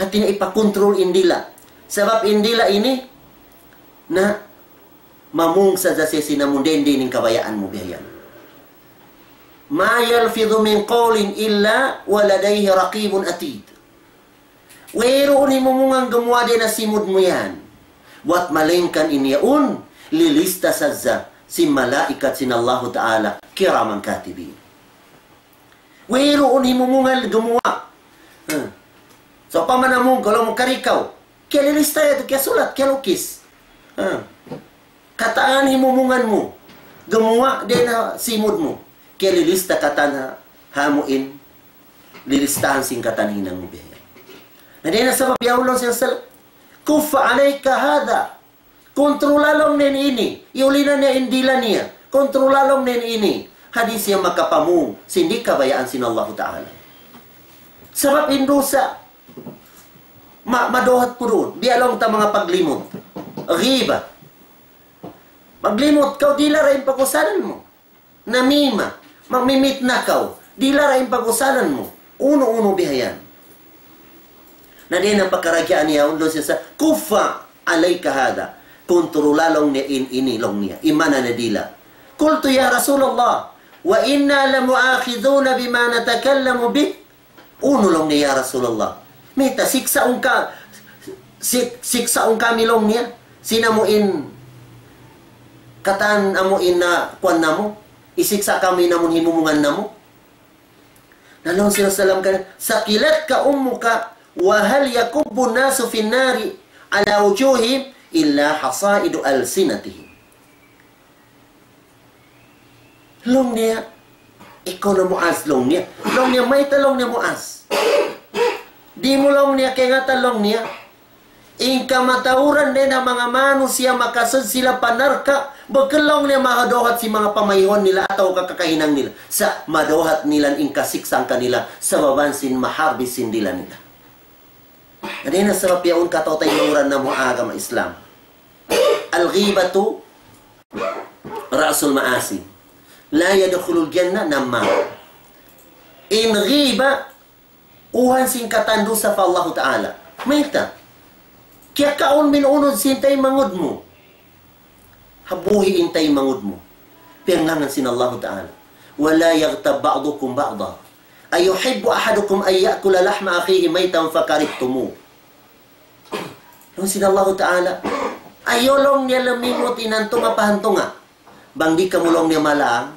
Hati niya ipakuntrul in dila. Sabab in dila ini, na mamung sadja siya sin amun dende in kabayaan mu biya' yan. ما يلفظ من قول إلا ولديه رقيب عتيد. Wayruun himumungan gumuwa' dayn ha simud mu yan. Buwat malayngkan in yaun, lilista sadja sin malaikat sin Allahu Ta'ala, كراما كاتبين. Wayruun himumungan gumuwa'. Hmm. So, pamanamung, kalu mu karikaw, kiyalilista yadtu, kiyasulat, kiyalukis. Hmm. Katan himumungan mu, gumuwa' dayn ha simud mu, kiyalilista katan ha, ha amu in lilistahan sin katan hinang mu biya' yan. Na dayn ha sabab yaun laung sin Rasul, كف عليك هذا. Kuntrula laung niya ini, iyulinan niya in dila niya. Kuntrula laung niya ini. Ha di' siya makapamung sin di' kabayaan sin Allahu Ta'ala. Sabab in dusa, ma-, maduhat kunu'. Biya' laung ta manga paglimut. Ghiba. Maglimut kaw, dila ra in pag-usalan mu. Namima, magmimitna kaw, dila ra in pag-usalan mu. Unu-unu bihayan. Na dayn ha pakaradjaan niya, laung sin Rasul, كف عليك هذا. Kuntrula laung niya in ini laung niya. In maana niya dila. قلت يا رسول الله، وإنا لمؤاخذون بما نتكلم به؟ Unu laung niya, ya Rasulullah? Mayta' siksaun ka, sik-, siksaun kami laung niya. Sin amu in katan amu in na kuwan namu'. Isiksa' kami in amun himumungan namu'. Na laung sin Rasul sallam kaniya, ثكلتك أمك وهل يكب الناس في النار على وجوههم إلا حصائد ألسنتهم. Laung niya, ikaw na Muaz, laung niya. Laung niya, mayta' laung niya Muaz. Di' mu laung niya kaingatan laung niya. In kamatauran dayn ha manga manusiya' makasud sila pa narka', bukun laung niya mahaduhat sin manga pamayhuan nila atawa kakahinang nila. Sa' maduhat nila in kasiksaan kanila, sabab sin maharbis sin dila nila. Dayn ha sabab yaun kataw-taymanghuran namu' agama Islam. الغيبة رأس المعاصي. لا يدخل الجنة نمام. In ghiba, uhan sin katan dusa pa Allahu Ta'ala. Mayta'? Kiyakaun mu in unud sin taymanghud mu. Habuhi' in taymanghud mu. Piyanglangan sin Allahu Ta'ala. ولا يغتب بعضكم بعضا. أيحب أحدكم أن يأكل لحم أخيه ميتا فكرهتموه. Laung sin Allahu Ta'ala, ayaw laung niya lamimut in hantunga' pa hantunga'. Bang di' kamu laung niya malang,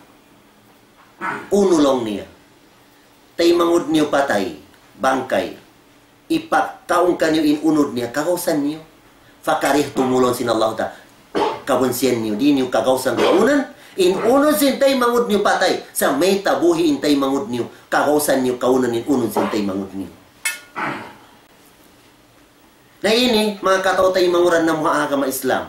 unu laung niya. Taymanghud niyu patay, bangkay. Ipakaun kaniyu in unud niya, kagausan niyu. فكرهتموه laung sin Allahu Ta'ala. Kabunsihan niyu, di' niyu kagausan kaunan, in unud sin taymanghud niyu patay. Sa' mayta' buhi' in taymanghud niyu, kagausan niyu kaunan in unud sin taymanghud niyu. Na ini, manga kataw-taymanghuran namu' ha agama Islam.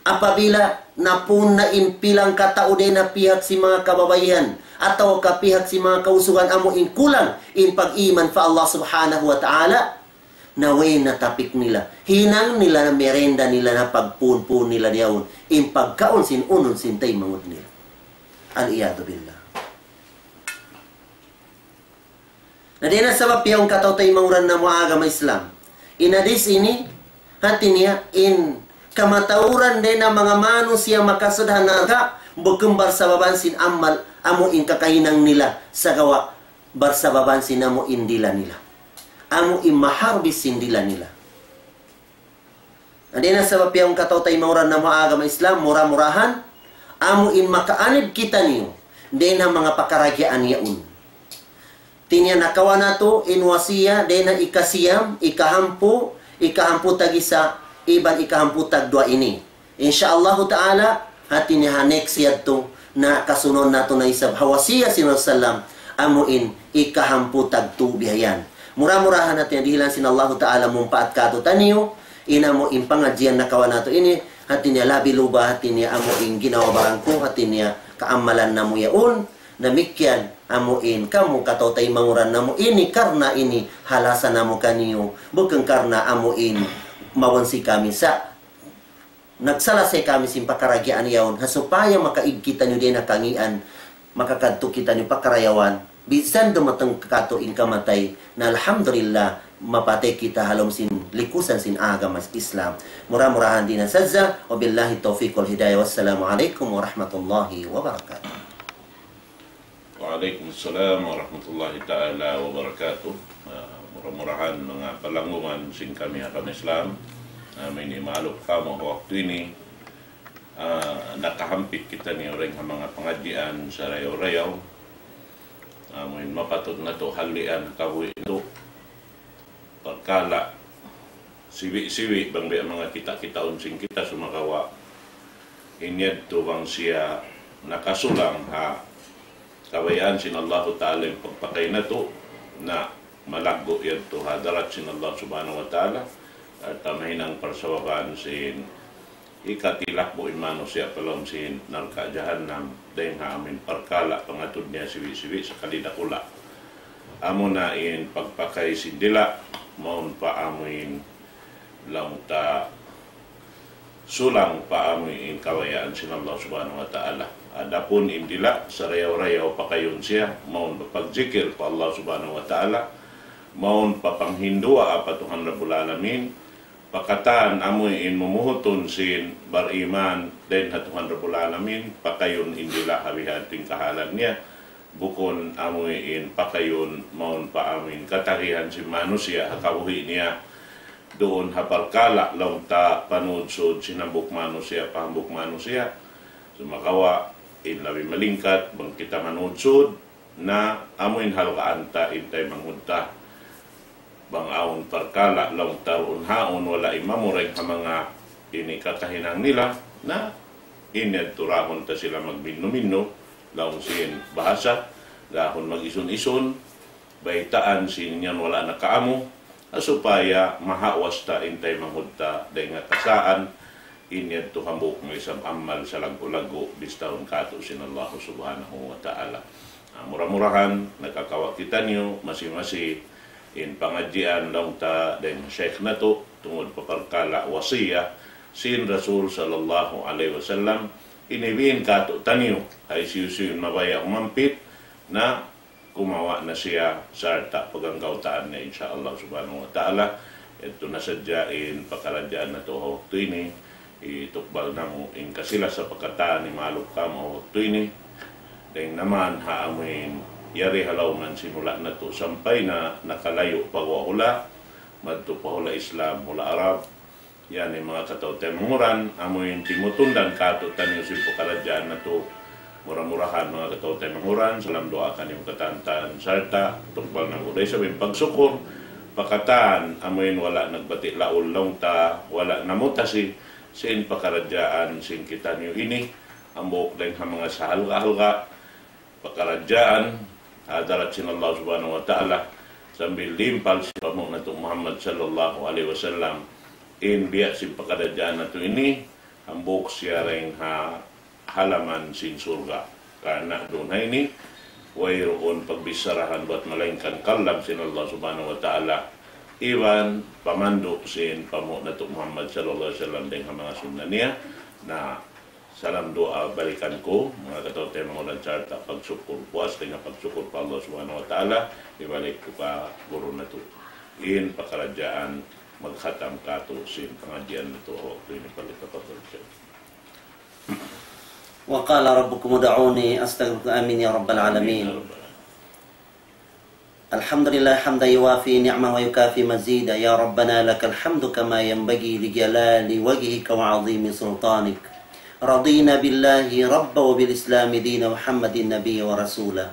Apabila napun na in pilang katau dayn ha pihak sin manga kababaihan, atawa ka pihak sin manga kausugan amu in kulang in pag-iman pa Allah Subhanahu wa Ta'ala, na way na tapik nila. Hinang nila na merenda nila na pagpuun-puun nila yaun. In pagkaun sin unud sin taymanghud nila. العياذ بالله. Na dayn ha sabab yaun kataw-taymanghuran namu' ha agama Islam. In hadis ini, hati niya, in kamatauran dayn ha manga manusiya' makasud ha narka', bukun barsababan sin amal, amu in kakahinang nila, sagawa' barsababan sin amu in dila nila. Amu in maharbis sin dila nila. Na dayn ha sabab yaun kataw-taymanghuran namu' ha agama Islam, mura-murahan, amu in makaanib kitaniyu dayn ha manga pakaradjaan yaun. Hati niya nakawa' natu' in wasiya dayn ha ikasiyam, ikahangpu', ikahangpu' tag-isa, iban ikahangpu' tagduwa ini. Insya Allahu Ta'ala, hati niya ha next yadtu, na kasunun natu' na isab ha wasiya sin Rasul sallam, amu in ikahangpu' tagtu bihayan. Mura-murahan hati niya dihilan sin Allahu Ta'ala mumpaat kātu'niyu, in amu in pangadjian nakawa' natu' ini, hati niya labi luba, hati niya amu in ginhawa-baran ku, hati niya kaamalan namu' yaun, damikkiyan amu in kamu kataw-taymanghuran namu' ini karna' ini ha lasa namu' kaniyu, bukun karna' amu in mabunsi kami sa' nagsalasay kami sin pakaradjaan yaun, ha supaya makaig kitaniyu dayn ha kangīan, makakadtu kitaniyu pa karayawan, bisan dumatung kātu' in kamatay, na alhamdulillah, mapatay kita ha lawm sin likusan sin agama Islam. Mura-murahan di na sadja, وبالله التوفيق والهداية والسلام عليكم ورحمة الله وبركاته. Wa alaykum salam wa rahmatullahi ta'ala wa barakatuh. Ah, mura-murahan manga palanggungan sin kami ha agama Islam. Ah, amu in maalup kamu ha waktu ini. Ah, nakahampit kitaniyu dayn ha manga pangadjian sarayaw-rayaw. Ah, amu in mapatut natu' halian kabuhi' natu'. Parkala' siwi'-siwi' bang biya' manga kita-kitaun sin kita sumagawa'. In yadtu bang siya nakasulang ha kabayaan sin Allahu Ta'ala in pagpatay natu', na malaggu' yadtu ha hadarat sin Allah Subhanahu wa Ta'ala, at mahinang parsababan sin hikatilak bu in manusiya' pa lawm sin narka' jahannam, dayn ha amu in parkala' pangatud niya siwi'-siwi' sakali dakula'. Amuna in pagpakay sin dila', mawn pa amu in laung ta sulang pa amu in kabayaan sin Allah Subhanahu wa Ta'ala. Adapun in dila', sarayaw-rayaw pakayun siya, mawn pa pagjikil pa Allah Subhanahu wa Ta'ala, mawn pa panghinduwaa pa Tuhan Rabbul Alamin, pa katan amu in mumuhutun sin bariman dayn ha Tuhan Rabbul Alamin, pakayun in dila' ha bihadtu in kahalan niya, bukun amu in pakayun mawn pa amu in katagihan sin manusiya' ha kabuhi' niya, duun ha parkala' laung ta panudsud sin hambuuk manusiya' pa hambuuk manusiya', sumagawa' in labi malingkat bang kita manudsud, na amu in halgaan ta in taymanghud ta. Bang awn parkala' laung ta duun haun wala' imamu dayn ha manga ini kakahinang nila, na ini yadtu dahun ta sila magminnu-minnu, laung sin bahasa, dahun mag-isun-isun, baytaan sin yan wala' na kaamu, ha supaya mahawas ta in taymanghud ta dayn ha kasaan, in yadtu hambuuk mu isab amal salaggu'-laggu' bistahun kātu' sin Allah Subhanahu wa Ta'ala. Ah, mura-murahan, nakakawa' kitaniyu, masi-masi, in pangadjian laung ta dayn ha Shaykh natu', tungud pa parkala' wasiyah, sin Rasul sallallahu alayhi wasallam, ini biin kātu'niyu, ha hisiyu-siyu in mabaya' umampit, na kumawa' na siya, sarta' paganggautaan niya, insya Allah Subhanahu wa Ta'ala. Yadtu na sadja in pakaradjaan natu' ha waktu ini, itukbal namu' in kasila sa pa katan imalup kamu ha waktu ini. Dayn naman ha amuin yari ha lawman sin hula' natu' sampay na nakalayu' pa guwa' hula', madtu pa hula' Islam, hula' Arab, yan in manga kataw-taymanghuran, amu in timutundan kātu'niyu sin pakaradjaan natu'. Mura-murahan manga kataw-taymanghuran, salam duwaa kaniyu katantan, sarta' tukbal namu' da isab in pagsukur, pa katan, amu in wala' nagbati' laul laung ta, wala' namutasi, sin pakaradjaan, sin kitaniyu ini, hambuuk dayn ha manga sahalga'-halga', pakaradjaan, ha hadarat sin Allah Subhanahu wa Ta'ala, sambil limpal sin panghu' natu' Muhammad sallallahu alayhi wasallam, in biya' sin pakaradjaan natu' ini, hambuuk siya dayn ha halaman sin surga'. Karna' duun ha ini, wayruun pagbicharahan buwat malaingkan kalam sin Allah Subhanahu wa Ta'ala, iban pamandu' sin panghu' natu' Muhammad sallallahu alayhi wasallam dayn ha manga sunna niya, na salam duwaa balikan ku, manga kataw-taymanghuran, sarta' pagsukur, puas dayn ha pagsukur pa Allah Subhanahu wa Ta'ala, hibalik ku pa guru natu'. In pakaradjaan magkhatam kātu' sin pangadjian natu' ha waktu ini. فليتفضل الشيخ. وقال ربكم ادعوني أستجب لكم. آمين يا رب العالمين. آمين يا رب العالمين. الحمد لله حمدا يوافي نعمه ويكافئ مزيده. يا ربنا لك الحمد كما ينبغي لجلال وجهك وعظيم سلطانك. رضينا بالله ربا وبالإسلام دينا ومحمدا نبيا ورسولا.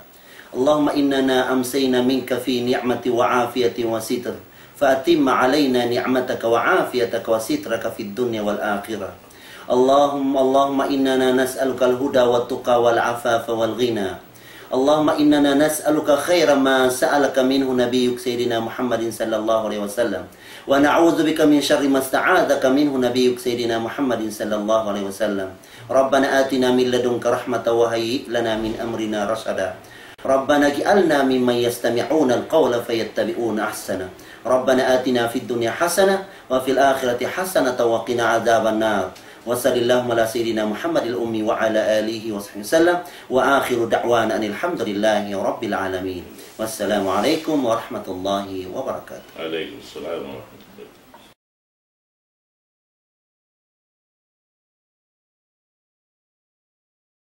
اللهم إننا أمسينا منك في نعمة وعافية وستر، فأتم علينا نعمتك وعافيتك وسترك في الدنيا والآخرة. اللهم، اللهم إننا نسألك الهدى والتقى والعفاف والغنى. اللهم إننا نسألك خير ما سألك منه نبيك سيدنا محمد صلى الله عليه وسلم، ونعوذ بك من شر ما استعاذك منه نبيك سيدنا محمد صلى الله عليه وسلم. ربنا آتنا من لدنك رحمة وهيئ لنا من أمرنا رشدا. ربنا اجعلنا ممن يستمعون القول فيتبعون أحسنه. ربنا آتنا في الدنيا حسنة وفي الآخرة حسنة وقنا عذاب النار. وصل اللهم على سيدنا محمد الأمي وعلى آله وصحبه وسلم. وآخر دعوانا أن الحمد لله رب العالمين. والسلام عليكم ورحمة الله وبركاته. عليكم السلام ورحمة الله.